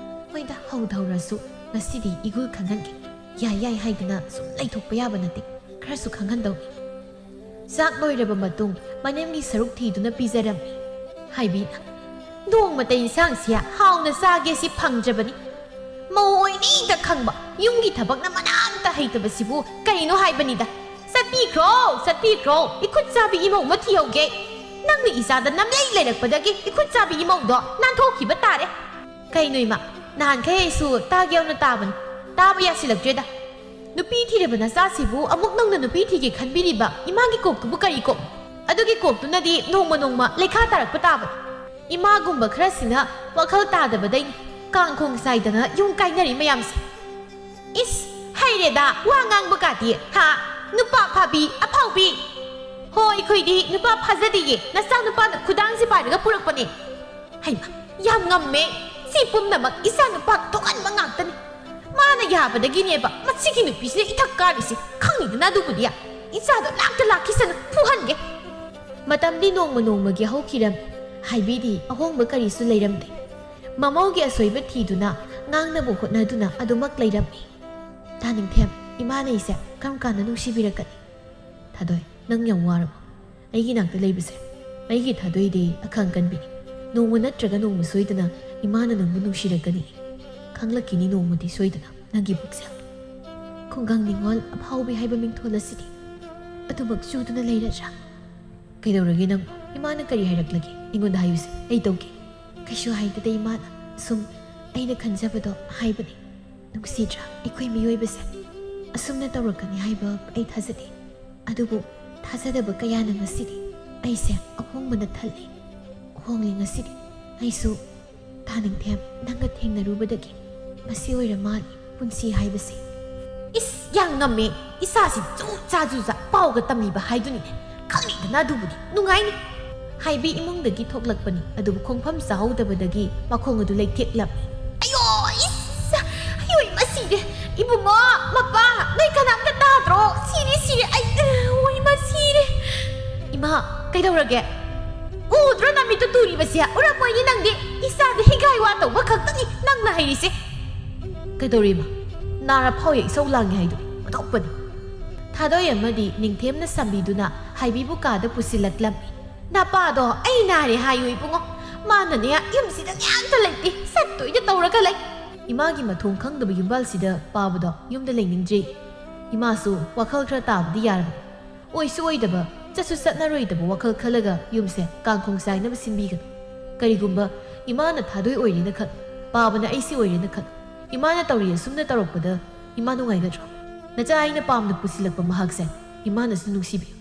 ꯍꯣꯏꯗ, ꯍꯧꯗꯍꯧꯔꯁꯨ ꯉꯁꯤꯗꯤ ꯏꯒꯨꯜ ꯈꯪꯍꯟꯒꯦ꯫ ꯌꯥꯏ ꯌꯥꯏ ꯍꯥꯏꯗꯅ ꯁꯨꯝ ꯂꯩꯊꯣꯛꯄ ꯌꯥꯕ ꯅꯠꯇꯦ, ꯈꯔꯁꯨ ꯈꯪꯍꯟꯗꯧꯅꯤ꯫ ꯆꯥꯛ ꯂꯣꯏꯔꯕ ꯃꯇꯨꯡ ꯃꯅꯦꯝꯒꯤ ꯁꯔꯨꯛ ꯊꯤꯗꯨꯅ ꯄꯤꯖꯔꯝꯃꯤ꯫ ꯍꯥꯏꯕꯤꯅ, "ꯅꯣꯡꯃꯇ ꯏꯟꯁꯥꯡꯁꯦ ꯍꯥꯎꯅ ꯆꯥꯒꯦ ꯁꯤ ꯐꯪꯗ꯭ꯔꯕꯅꯤ꯫ ꯃꯧ ꯑꯣꯏꯅꯤꯡꯗ ꯈꯪꯕ, ꯌꯨꯝꯒꯤ ꯊꯕꯛꯅ ꯃꯅꯥꯛꯇ ꯍꯩꯇꯕꯁꯤꯕꯨ ꯀꯩꯅꯣ ꯍꯥꯏꯕꯅꯤꯗ꯫ "ꯆꯠꯄꯤꯈ꯭ꯔꯣ, ꯆꯠꯄꯤꯈ꯭ꯔꯣ, ꯏꯈꯨꯠ ꯆꯥꯕꯤ ꯏꯃꯧ ꯑꯃ ꯊꯤꯍꯧꯒꯦ꯫ ꯅꯪꯅ ꯏꯆꯥꯗ ꯅꯝꯂꯩ ꯂꯩꯔꯛꯄꯗꯒꯤ ꯏꯈꯨꯠ ꯆꯥꯕꯤ ꯏꯃꯧꯗꯣ ꯅꯥꯟꯊꯣꯛꯈꯤꯕ ꯇꯥꯔꯦ"꯫ ꯀꯩꯅꯣ ꯏꯃꯥ, ꯅꯍꯥꯟꯈꯩ ꯑꯩꯁꯨ ꯇꯥꯒꯦ ꯌꯥꯎꯅ ꯇꯥꯕꯅꯤ, ꯇꯥꯕ ꯌꯥꯁꯤꯜꯂꯛꯇ꯭ꯔꯦꯗ꯫ ꯅꯨꯄꯤ ꯊꯤꯔꯕ ꯅꯆꯥꯁꯤꯕꯨ ꯑꯃꯨꯛ ꯅꯧꯅ ꯅꯨꯄꯤ ꯊꯤꯒꯦ ꯈꯟꯕꯤꯔꯤꯕ ꯏꯃꯥꯒꯤ ꯀꯣꯛꯇꯨꯕꯨ ꯀꯔꯤ ꯀꯣꯛ? ꯑꯗꯨꯒꯤ ꯀꯣꯛꯇꯨꯅꯗꯤ ꯅꯣꯡꯃ ꯅꯣꯡꯃ ꯂꯩꯈꯥ ꯇꯥꯔꯛꯄ ꯇꯥꯕꯅꯤ꯫ ꯏꯃꯥꯒꯨꯝꯕ ꯈꯔꯁꯤꯅ ꯋꯥꯈꯜ ꯇꯥꯗꯕꯗꯩꯅꯤ ꯀꯥꯡꯈꯣꯡ ꯆꯥꯏꯗꯅ ꯌꯨꯝ ꯀꯥꯏꯅꯔꯤ ꯃꯌꯥꯝꯁꯦ꯫ ꯏꯁ, ꯍꯩꯔꯦꯗ ꯋꯥ ꯉꯥꯡꯕ ꯀꯥꯗꯤ, ꯍꯥ? ꯅꯨꯄꯥ ꯐꯥꯕꯤ, ꯑꯐꯥꯎꯕꯤ꯫ ꯍꯣ, ꯑꯩꯈꯣꯏꯗꯤ ꯅꯨꯄꯥ ꯐꯥꯖꯗꯤꯌꯦ, ꯅꯆꯥ ꯅꯨꯄꯥꯅ ꯈꯨꯗꯥꯡꯁꯦ ꯄꯥꯏꯔꯒ ꯄꯨꯔꯛꯄꯅꯦ꯫ ꯍꯩꯃ, ꯌꯥꯝ ꯉꯝꯃꯦ꯫ ꯁꯤ ꯄꯨꯝꯅꯃꯛ ꯏꯆꯥ ꯅꯨꯄꯥ ꯊꯣꯛꯍꯟꯕ ꯉꯥꯛꯇꯅꯤ꯫ ꯃꯥꯅ ꯌꯥꯕꯗꯒꯤꯅꯦꯕ ꯃꯁꯤꯒꯤ ꯅꯨꯄꯤꯁꯤꯅ ꯏꯊꯛ ꯀꯥꯔꯤꯁꯦ, ꯈꯪꯉꯤꯗꯅ ꯑꯗꯨꯕꯨꯗꯤ꯫ ꯏꯆꯥꯗꯣ ꯂꯥꯛꯇ ꯂꯥꯛꯈꯤꯁꯅꯨ, ꯐꯨꯍꯟꯒꯦ꯫ ꯃꯇꯝꯗꯤ ꯅꯣꯡꯃ ꯅꯣꯡꯃꯒꯤ ꯍꯧꯈꯤꯔꯝꯃꯤ꯫ ꯍꯥꯏꯕꯤꯗꯤ ꯑꯍꯣꯡꯕ ꯀꯔꯤꯁꯨ ꯂꯩꯔꯝꯗꯦ꯫ ꯃꯃꯧꯒꯤ ꯑꯁꯣꯏꯕ ꯊꯤꯗꯨꯅ ꯉꯥꯡꯅꯕ ꯍꯣꯠꯅꯗꯨꯅ ꯑꯗꯨꯃꯛ ꯂꯩꯔꯝꯃꯤ꯫ ꯇꯥꯅꯤꯡꯊꯦꯝ, ꯏꯃꯥꯅ ꯑꯩꯁꯦ ꯀꯔꯝ ꯀꯥꯟꯗ ꯅꯨꯡꯁꯤꯕꯤꯔꯛꯀꯅꯤ? ꯊꯥꯗꯣꯏ, ꯅꯪ ꯌꯥꯝ ꯋꯥꯔꯕꯣ? ꯑꯩꯒꯤ ꯅꯥꯛꯇ ꯂꯩꯕꯁꯦ ꯑꯩꯒꯤ ꯊꯥꯗꯣꯏꯗꯤ ꯑꯈꯥꯡ ꯀꯟꯕꯤꯅꯤ꯫ ꯅꯣꯡꯃ ꯅꯠꯇ꯭ꯔꯒ ꯅꯣꯡꯃ ꯁꯣꯏꯗꯅ ꯏꯃꯥꯅ ꯅꯪꯕꯨ ꯅꯨꯡꯁꯤꯔꯛꯀꯅꯤ꯫ ꯈꯪꯂꯛꯈꯤꯅꯤ ꯅꯣꯡꯃꯗꯤ ꯁꯣꯏꯗꯅ ꯅꯪꯒꯤ ꯄꯨꯛꯁꯦꯜ꯫ ꯈꯨꯡꯒꯪ ꯅꯤꯉꯣꯜ ꯑꯐꯥꯎꯕꯤ ꯍꯥꯏꯕ ꯃꯤꯡꯊꯣꯜ ꯑꯁꯤꯗꯤ ꯑꯗꯨꯃꯛ ꯆꯨꯗꯨꯅ ꯂꯩꯔꯗ꯭ꯔꯥ? ꯀꯩꯗꯧꯔꯒꯦ ꯅꯪꯕꯨ? ꯏꯃꯥꯅ ꯀꯔꯤ ꯍꯥꯏꯔꯛꯂꯒꯦ? ꯑꯩꯉꯣꯟꯗ ꯍꯥꯏꯌꯨꯁꯦ, ꯑꯩ ꯇꯧꯒꯦ꯫ ꯀꯩꯁꯨ ꯍꯥꯏꯗꯦꯗ ꯏꯃꯥꯅ, ꯁꯨꯝ ꯑꯩꯅ ꯈꯟꯖꯕꯗꯣ ꯍꯥꯏꯕꯅꯤ꯫ ꯅꯨꯡꯁꯤꯗ꯭ꯔꯥ ꯑꯩꯈꯣꯏ ꯃꯤꯑꯣꯏꯕꯁꯦ? ꯑꯁꯨꯝꯅ ꯇꯧꯔꯛꯀꯅꯤ ꯍꯥꯏꯕ ꯑꯩ ꯊꯥꯖꯗꯦ꯫ ꯑꯗꯨꯕꯨ ꯊꯥꯖꯗꯕ ꯀꯌꯥꯅ ꯉꯁꯤꯗꯤ ꯑꯩꯁꯦ ꯑꯍꯣꯡꯕꯅ ꯊꯜꯂꯦ꯫ ꯍꯣꯡꯂꯦ ꯉꯁꯤꯗꯤ꯫ ꯑꯩꯁꯨ ꯇꯥꯅꯤꯡꯊꯦꯝ, ꯅꯪꯒ ꯊꯦꯡꯅꯔꯨꯕꯗꯒꯤ ꯃꯁꯤ ꯑꯣꯏꯔ ꯃꯥꯜꯂꯦ ꯄꯨꯟꯁꯤ ꯍꯥꯏꯕꯁꯦ꯫ ꯏꯁ, ꯌꯥꯝ ꯉꯝꯃꯦ꯫ ꯏꯆꯥꯁꯤ ꯆꯨ ꯆꯥ ꯆꯨ ꯆꯥ ꯄꯥꯎꯒ ꯇꯝꯕꯤꯕ ꯍꯥꯏꯗꯨꯅꯤꯅꯦ꯫ ꯈꯪꯉꯤꯗꯅ ꯑꯗꯨꯕꯨꯗꯤ꯫ ꯅꯨꯡꯉꯥꯏꯅꯤ꯫ ꯍꯥꯏꯕꯤ ꯏꯃꯨꯡꯗꯒꯤ ꯊꯣꯛꯂꯛꯄꯅꯤ, ꯑꯗꯨꯕꯨ ꯈꯣꯡꯐꯝ ꯆꯥꯍꯧꯗꯕꯗꯒꯤ ꯃꯈꯣꯡ ꯑꯗꯨ ꯂꯩꯊꯦꯛꯂꯝꯃꯤ꯫ "ꯑꯌꯣ, ꯏꯁ! ꯑꯌꯣ, ꯏꯃꯥ ꯁꯤꯔꯦ! ꯏꯕꯨꯡꯉꯣ, ꯃꯄꯥ, ꯅꯣꯏ ꯀꯅꯥꯝꯇ ꯇꯥꯗ꯭ꯔꯣ? ꯁꯤꯔꯦ, ꯁꯤꯔꯦ! ꯑꯩ, ꯑꯣ, ꯏꯃꯥ ꯁꯤꯔꯦ!" "ꯏꯃꯥ, ꯀꯩꯗꯧꯔꯒꯦ? ꯎꯗ꯭ꯔꯣ ꯅꯃꯤꯠꯇꯨ ꯇꯨꯔꯤꯕꯁꯦ? ꯎꯔꯝꯃꯣꯏꯅꯤ ꯅꯪꯗꯤ꯫ ꯏꯆꯥꯗ ꯍꯤꯒꯥꯏ ꯋꯥ ꯇꯧꯕ ꯈꯛꯇꯅꯤ ꯅꯪꯅ ꯍꯩꯔꯤꯁꯦ꯫ ꯀꯩꯗꯧꯔꯦ ꯏꯃꯥ? ꯅꯥꯔ ꯐꯥꯎ ꯌꯦ ꯏꯁꯧ ꯂꯥꯡꯉꯦ ꯍꯥꯏꯗꯨꯅꯤ꯫ ꯑꯣꯟꯊꯣꯛꯄꯅꯤ!" ꯊꯥꯗꯣꯏ ꯑꯃꯗꯤ ꯅꯤꯡꯊꯦꯝꯅ ꯁꯝꯕꯤꯗꯨꯅ ꯍꯥꯏꯕꯤꯕꯨ ꯀꯥꯗ ꯄꯨꯁꯤꯜꯂꯛꯂꯝꯃꯤ꯫ "ꯅꯄꯥꯗꯣ ꯑꯩ ꯅꯥꯔꯦ ꯍꯥꯏꯌꯨ ꯏꯕꯨꯡꯉꯣ꯫ ꯃꯥꯅꯅꯦ ꯌꯨꯝꯁꯤꯗ ꯉꯥꯛꯇ ꯂꯩꯇꯦ, ꯆꯠꯇꯣꯏꯗ ꯇꯧꯔꯒ ꯂꯩ"꯫ ꯏꯃꯥꯒꯤ ꯃꯊꯣꯡ ꯈꯪꯗꯕ ꯌꯨꯝꯕꯥꯜꯁꯤꯗ ꯄꯥꯕꯗꯣ ꯌꯨꯝꯗ ꯂꯩꯅꯤꯡꯗ꯭ꯔꯦ꯫ ꯏꯃꯥꯁꯨ ꯋꯥꯈꯜ ꯈꯔ ꯇꯥꯕꯗꯤ ꯌꯥꯔꯕ꯫ ꯑꯣꯏꯁꯨ ꯑꯣꯏꯗꯕ, ꯆꯠꯁꯨ ꯆꯠꯅꯔꯣꯏꯗꯕ ꯋꯥꯈꯜ ꯈꯜꯂꯒ ꯌꯨꯝꯁꯦ ꯀꯥꯡꯈꯣꯡ ꯆꯥꯏꯅꯕ ꯁꯤꯟꯕꯤꯒꯅꯨ꯫ ꯀꯔꯤꯒꯨꯝꯕ ꯏꯃꯥꯅ ꯊꯥꯗꯣꯏ ꯑꯣꯏꯔꯦꯅ ꯈꯜ, ꯄꯥꯕꯅ ꯑꯩꯁꯤ ꯑꯣꯏꯔꯦꯅ ꯈꯜ, ꯏꯃꯥꯅ ꯇꯧꯔꯤ ꯑꯁꯨꯝꯅ ꯇꯧꯔꯛꯄꯗ ꯏꯃꯥ ꯅꯨꯡꯉꯥꯏꯒꯗ꯭ꯔꯣ? ꯅꯆꯥ ꯑꯩꯅ ꯄꯥꯝꯅ ꯄꯨꯁꯤꯜꯂꯛꯄ ꯃꯍꯥꯛꯁꯦ ꯏꯃꯥꯅꯁꯨ ꯅꯨꯡꯁꯤꯕꯤꯌꯨ꯫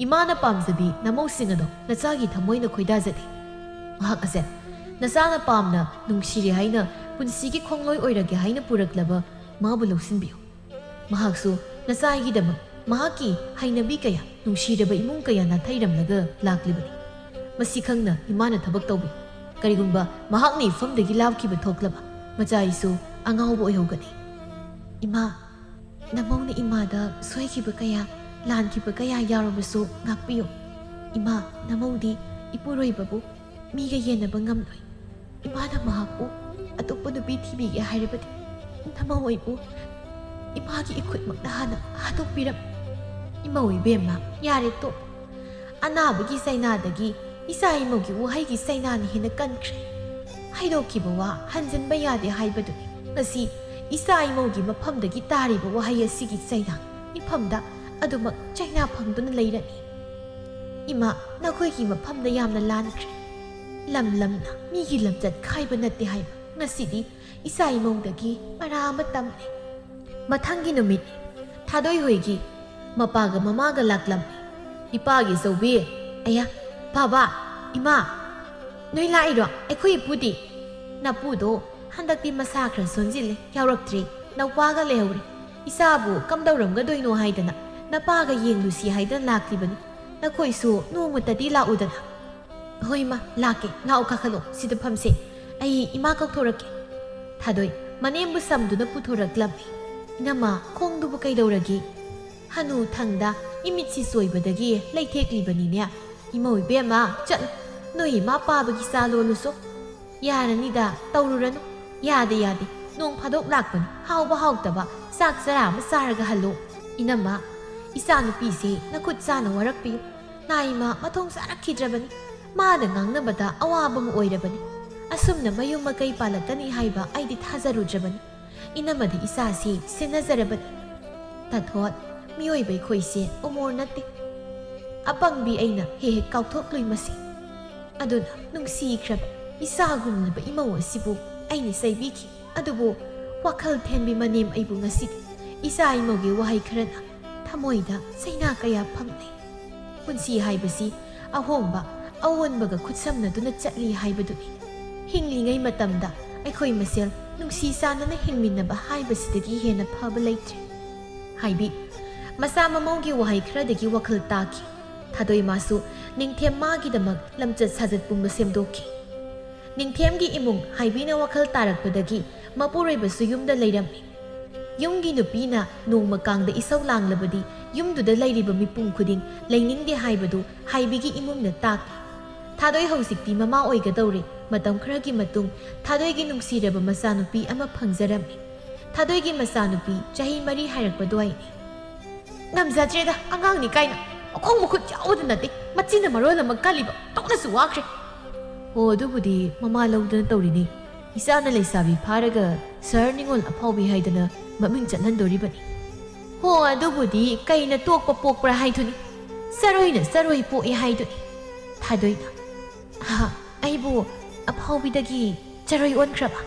ꯏꯃꯥꯅ ꯄꯥꯝꯖꯕꯤ ꯅꯃꯧꯁꯤꯡ ꯑꯗꯣ ꯅꯆꯥꯒꯤ ꯊꯃꯣꯏꯅ ꯈꯣꯏꯗꯥꯖꯗꯦ꯫ ꯃꯍꯥꯛ ꯑꯁꯦ ꯅꯆꯥꯅ ꯄꯥꯝꯅ ꯅꯨꯡꯁꯤꯔꯦ ꯍꯥꯏꯅ ꯄꯨꯟꯁꯤꯒꯤ ꯈꯣꯡꯂꯣꯏ ꯑꯣꯏꯔꯒꯦ ꯍꯥꯏꯅ ꯄꯨꯔꯛꯂꯕ ꯃꯥꯕꯨ ꯂꯧꯁꯤꯟꯕꯤꯌꯨ꯫ ꯃꯍꯥꯛꯁꯨ ꯅꯆꯥ ꯑꯩꯒꯤꯗꯃꯛ ꯃꯍꯥꯛꯀꯤ ꯍꯩꯅꯕꯤ ꯀꯌꯥ, ꯅꯨꯡꯁꯤꯔꯕ ꯏꯃꯨꯡ ꯀꯌꯥ ꯅꯥꯊꯩꯔꯝꯂꯒ ꯂꯥꯛꯂꯤꯕꯅꯤ꯫ ꯃꯁꯤ ꯈꯪꯅ ꯏꯃꯥꯅ ꯊꯕꯛ ꯇꯧꯕꯤ꯫ ꯀꯔꯤꯒꯨꯝꯕ ꯃꯍꯥꯛꯅ ꯏꯐꯝꯗꯒꯤ ꯂꯥꯞꯈꯤꯕ ꯊꯣꯛꯂꯕ ꯃꯆꯥ ꯑꯩꯁꯨ ꯑꯉꯥꯎꯕ ꯑꯣꯏꯍꯧꯒꯅꯤ꯫ ꯏꯃꯥ, ꯅꯃꯧꯅ ꯏꯃꯥꯗ ꯁꯣꯏꯈꯤꯕ ꯀꯌꯥ, ꯂꯥꯟꯈꯤꯕ ꯀꯌꯥ ꯌꯥꯎꯔꯕꯁꯨ ꯉꯥꯛꯄꯤꯌꯨ꯫ ꯏꯃꯥ, ꯅꯃꯧꯗꯤ ꯏꯄꯨꯔꯣꯏꯕꯕꯨ ꯃꯤꯒ ꯌꯦꯟꯅꯕ ꯉꯝꯂꯣꯏ꯫ ꯏꯃꯥꯅ ꯃꯍꯥꯛꯄꯨ ꯑꯇꯣꯞꯄ ꯅꯨꯄꯤ ꯊꯤꯕꯤꯒꯦ ꯍꯥꯏꯔꯕꯗꯤ ꯅꯃꯧ ꯑꯩꯕꯨ ꯏꯃꯥꯒꯤ ꯏꯈꯨꯠꯃꯛꯅ ꯍꯥꯟꯅ ꯍꯥꯠꯇꯣꯛꯄꯤꯔꯝ꯫ ꯏꯃꯧ ꯏꯕꯦꯝꯃ, ꯌꯥꯔꯦ ꯇꯣꯛ꯫ ꯑꯅꯥꯕꯒꯤ ꯆꯩꯅꯥꯗꯒꯤ ꯏꯆꯥ ꯏꯃꯧꯒꯤ ꯋꯥꯍꯩꯒꯤ ꯆꯩꯅꯥꯅ ꯍꯦꯟꯅ ꯀꯟꯈ꯭ꯔꯦ꯫ ꯍꯥꯏꯗꯣꯛꯈꯤꯕ ꯋꯥ ꯍꯟꯖꯤꯟꯕ ꯌꯥꯗꯦ ꯍꯥꯏꯕꯗꯨꯅꯤ꯫ ꯉꯁꯤ ꯏꯆꯥ ꯏꯃꯧꯒꯤ ꯃꯐꯝꯗꯒꯤ ꯇꯥꯔꯤꯕ ꯋꯥꯍꯩ ꯑꯁꯤꯒꯤ ꯆꯩꯅꯥ ꯃꯤꯐꯝꯗ ꯑꯗꯨꯃꯛ ꯆꯩꯅꯥ ꯐꯪꯗꯨꯅ ꯂꯩꯔꯅꯤ꯫ ꯏꯃꯥ, ꯅꯈꯣꯏꯒꯤ ꯃꯐꯝꯗ ꯌꯥꯝꯅ ꯂꯥꯟꯈ꯭ꯔꯦ꯫ ꯂꯝ ꯂꯝꯅ ꯃꯤꯒꯤ ꯂꯝꯆꯠ ꯈꯥꯏꯕ ꯅꯠꯇꯦ ꯍꯥꯏꯕ ꯉꯁꯤꯗꯤ ꯏꯆꯥ ꯏꯃꯧꯗꯒꯤ ꯃꯔꯥ ꯑꯃ ꯇꯝꯂꯦ꯫ ꯃꯊꯪꯒꯤ ꯅꯨꯃꯤꯠ ꯊꯥꯗꯣꯏ ꯍꯣꯏꯒꯤ ꯃꯄꯥꯒ ꯃꯃꯥꯒ ꯂꯥꯛꯂꯝꯃꯤ꯫ ꯏꯄꯥꯒꯤ ꯆꯧꯕꯤ, ꯑꯌꯥ, ꯕꯥꯕꯥ, ꯏꯃꯥ, ꯅꯣꯏ ꯂꯥꯛꯏꯔꯣ? ꯑꯩꯈꯣꯏ ꯏꯄꯨꯗꯤ? ꯅꯄꯨꯗꯣ ꯍꯟꯗꯛꯇꯤ ꯃꯁꯥ ꯈꯔ ꯁꯣꯟꯖꯤꯜꯂꯦ, ꯌꯥꯎꯔꯛꯇ꯭ꯔꯦ꯫ ꯅꯧꯄꯥꯒ ꯂꯩꯍꯧꯔꯦ꯫ ꯏꯆꯥꯕꯨ ꯀꯝꯗꯧꯔꯝꯒꯗꯣꯏꯅꯣ ꯍꯥꯏꯗꯅ ꯅꯄꯥꯒ ꯌꯦꯡꯂꯨꯁꯤ ꯍꯥꯏꯗꯅ ꯂꯥꯛꯂꯤꯕꯅꯤ꯫ ꯅꯈꯣꯏꯁꯨ ꯅꯣꯡꯃꯇꯗꯤ ꯂꯥꯛꯎꯗꯅ꯫ ꯍꯣꯏ ꯏꯃꯥ, ꯂꯥꯛꯀꯦ꯫ ꯂꯥꯛꯑꯣ, ꯀꯥꯈꯠꯂꯣ, ꯁꯤꯗ ꯐꯝꯁꯦ꯫ ꯑꯩ ꯏꯃꯥ ꯀꯧꯊꯣꯔꯛꯀꯦ꯫ ꯊꯥꯗꯣꯏ ꯃꯅꯦꯝꯕꯨ ꯁꯝꯗꯨꯅ ꯄꯨꯊꯣꯔꯛꯂꯝꯃꯤ꯫ ꯏꯅꯝꯃ, ꯈꯣꯡꯗꯨꯕꯨ ꯀꯩꯗꯧꯔꯒꯦ? ꯍꯅꯨ ꯊꯪꯗ ꯏꯃꯤꯠꯁꯤ ꯆꯣꯏꯕꯗꯒꯤ ꯂꯩꯊꯦꯛꯂꯤꯕꯅꯤꯅꯦ꯫ ꯏꯃꯧ ꯏꯕꯦꯝꯃ, ꯆꯠꯂꯨ, ꯅꯣꯏ ꯏꯃꯥ ꯄꯥꯕꯒꯤ ꯆꯥ ꯂꯣꯜꯂꯨꯁꯣ꯫ ꯌꯥꯔꯅꯤꯗ, ꯇꯧꯔꯨꯔꯅꯨ꯫ ꯌꯥꯗꯦ, ꯌꯥꯗꯦ, ꯅꯣꯡ ꯐꯥꯗꯣꯛ ꯂꯥꯛꯄꯅꯤ, ꯍꯥꯎꯕ ꯍꯥꯎꯇꯕ ꯆꯥꯛ ꯆꯔꯥ ꯑꯃ ꯆꯥꯔꯒ ꯍꯜꯂꯣ꯫ ꯏꯅꯝꯃ, ꯏꯆꯥꯅꯨꯄꯤꯁꯤ ꯅꯈꯨꯠ ꯆꯥꯅ ꯋꯥꯔꯛꯄꯤꯌꯨ꯫ ꯅꯥꯏꯃ ꯃꯊꯣꯡ ꯆꯥꯔꯛꯈꯤꯗ꯭ꯔꯕꯅꯤ꯫ ꯃꯥꯅ ꯉꯥꯡꯅꯕꯗ ꯑꯋꯥꯕ ꯑꯃ ꯑꯣꯏꯔꯕꯅꯤ꯫ ꯑꯁꯨꯝꯅ ꯃꯌꯨꯝ ꯃꯀꯩ ꯄꯥꯜꯂꯛꯀꯅꯤ ꯍꯥꯏꯕ ꯑꯩꯗꯤ ꯊꯥꯖꯔꯨꯗ꯭ꯔꯕꯅꯤ꯫ ꯏꯅꯝꯃꯗꯤ ꯏꯆꯥꯁꯤ ꯁꯦꯟꯅꯖꯔꯕꯅꯤ꯫ ꯇꯥꯊꯣꯠ, ꯃꯤꯑꯣꯏꯕ ꯑꯩꯈꯣꯏꯁꯦ ꯎꯃꯣꯔ ꯅꯠꯇꯦ꯫ ꯑꯄꯪꯕꯤ ꯑꯩꯅ ꯍꯦꯛ ꯍꯦꯛ ꯀꯥꯎꯊꯣꯛꯂꯨꯏ ꯃꯁꯤ꯫ ꯑꯗꯨꯅ ꯅꯨꯡꯁꯤꯈ꯭ꯔꯕ ꯏꯆꯥꯒꯨꯝꯂꯕ ꯏꯃꯧ ꯑꯁꯤꯕꯨ ꯑꯩꯅ ꯆꯩꯕꯤꯈꯤ꯫ ꯑꯗꯨꯕꯨ ꯋꯥꯈꯜ ꯊꯦꯟꯕꯤ ꯃꯅꯦꯝ ꯑꯩꯕꯨ ꯉꯁꯤꯗꯤ ꯏꯆꯥ ꯏꯃꯧꯒꯤ ꯋꯥꯍꯩ ꯈꯔꯅ ꯊꯃꯣꯏꯗ ꯆꯩꯅꯥ ꯀꯌꯥ ꯐꯪꯂꯦ꯫ ꯄꯨꯟꯁꯤ ꯍꯥꯏꯕꯁꯤ ꯑꯍꯣꯡꯕ ꯑꯑꯣꯟꯕꯒ ꯈꯨꯠꯁꯝꯅꯗꯨꯅ ꯆꯠꯂꯤ ꯍꯥꯏꯕꯗꯨꯅꯤ꯫ ꯍꯤꯡꯂꯤꯉꯩ ꯃꯇꯝꯗ ꯑꯩꯈꯣꯏ ꯃꯁꯦꯜ ꯅꯨꯡꯁꯤ ꯆꯥꯟꯅꯅ ꯍꯤꯡꯃꯤꯟꯅꯕ ꯍꯥꯏꯕꯁꯤꯗꯒꯤ ꯍꯦꯟꯅ ꯐꯕ ꯂꯩꯇ꯭ꯔꯦ꯫ ꯍꯥꯏꯕꯤ, ꯃꯆꯥ ꯃꯃꯧꯒꯤ ꯋꯥꯍꯩ ꯈꯔꯗꯒꯤ ꯋꯥꯈꯜ ꯇꯥꯈꯤ꯫ ꯊꯥꯗꯣꯏ ꯃꯥꯁꯨ ꯅꯤꯡꯊꯦꯝ ꯃꯥꯒꯤꯗꯃꯛ ꯂꯝꯆꯠ ꯁꯥꯖꯠ ꯄꯨꯝꯕ ꯁꯦꯝꯗꯣꯛꯈꯤ꯫ ꯅꯤꯡꯊꯦꯝꯒꯤ ꯏꯃꯨꯡ ꯍꯥꯏꯕꯤꯅ ꯋꯥꯈꯜ ꯇꯥꯔꯛꯄꯗꯒꯤ ꯃꯄꯨꯔꯣꯏꯕꯁꯨ ꯌꯨꯝꯗ ꯂꯩꯔꯝꯃꯤ꯫ ꯌꯨꯝꯒꯤ ꯅꯨꯄꯤꯅ ꯅꯣꯡꯃ ꯀꯥꯡꯗ ꯏꯁꯧ ꯂꯥꯡꯂꯕꯗꯤ ꯌꯨꯝꯗꯨꯗ ꯂꯩꯔꯤꯕ ꯃꯤꯄꯨꯝ ꯈꯨꯗꯤꯡ ꯂꯩꯅꯤꯡꯗꯦ ꯍꯥꯏꯕꯗꯨ ꯍꯥꯏꯕꯤꯒꯤ ꯏꯃꯨꯡꯅ ꯇꯥꯛꯂꯤ꯫ ꯊꯥꯗꯣꯏ ꯍꯧꯖꯤꯛꯇꯤ ꯃꯃꯥ ꯑꯣꯏꯒꯗꯧꯔꯦ꯫ ꯃꯇꯝ ꯈꯔꯒꯤ ꯃꯇꯨꯡ ꯊꯥꯗꯣꯏꯒꯤ ꯅꯨꯡꯁꯤꯔꯕ ꯃꯆꯥꯅꯨꯄꯤ ꯑꯃ ꯐꯪꯖꯔꯝꯃꯤ꯫ ꯊꯥꯗꯣꯏꯒꯤ ꯃꯆꯥꯅꯨꯄꯤ ꯆꯍꯤ ꯃꯔꯤ ꯍꯥꯏꯔꯛꯄ ꯑꯗꯨꯋꯥꯏꯅꯤ꯫ ꯉꯝꯖꯗ꯭ꯔꯦꯗ, ꯑꯉꯥꯡꯅꯤ ꯀꯥꯏꯅ ꯃꯈꯣꯡ ꯃꯈꯨꯠ ꯌꯥꯎꯕꯗ ꯅꯠꯇꯦ, ꯃꯆꯤꯟꯅ ꯃꯔꯣꯜ ꯑꯃ ꯀꯜꯂꯤꯕ, ꯇꯣꯛꯅꯁꯨ ꯋꯥꯈ꯭ꯔꯦ꯫ ꯍꯣ, ꯑꯗꯨꯕꯨꯗꯤ ꯃꯃꯥ ꯂꯧꯗꯅ ꯇꯧꯔꯤꯅꯤ꯫ ꯏꯆꯥꯅ ꯂꯩꯁꯥꯕꯤ ꯐꯥꯔꯒ ꯁꯍꯔ ꯅꯤꯉꯣꯜ ꯑꯐꯥꯎꯕꯤ ꯍꯥꯏꯗꯅ ꯃꯃꯤꯡ ꯆꯠꯍꯟꯗꯣꯔꯤꯕꯅꯤ꯫ ꯍꯣ, ꯑꯗꯨꯕꯨꯗꯤ ꯀꯩꯅ ꯇꯣꯛꯄ ꯄꯣꯛꯄ꯭ꯔꯥ ꯍꯥꯏꯗꯨꯅꯤ, ꯆꯔꯣꯏꯅ ꯆꯔꯣꯏ ꯄꯣꯛꯏ ꯍꯥꯏꯗꯨꯅꯤ꯫ ꯊꯥꯗꯣꯏꯅ, "ꯑꯍꯥ, ꯑꯩꯕꯨ ꯑꯐꯥꯎꯕꯤꯗꯒꯤ ꯆꯔꯣꯏ ꯑꯣꯟꯈ꯭ꯔꯕ?"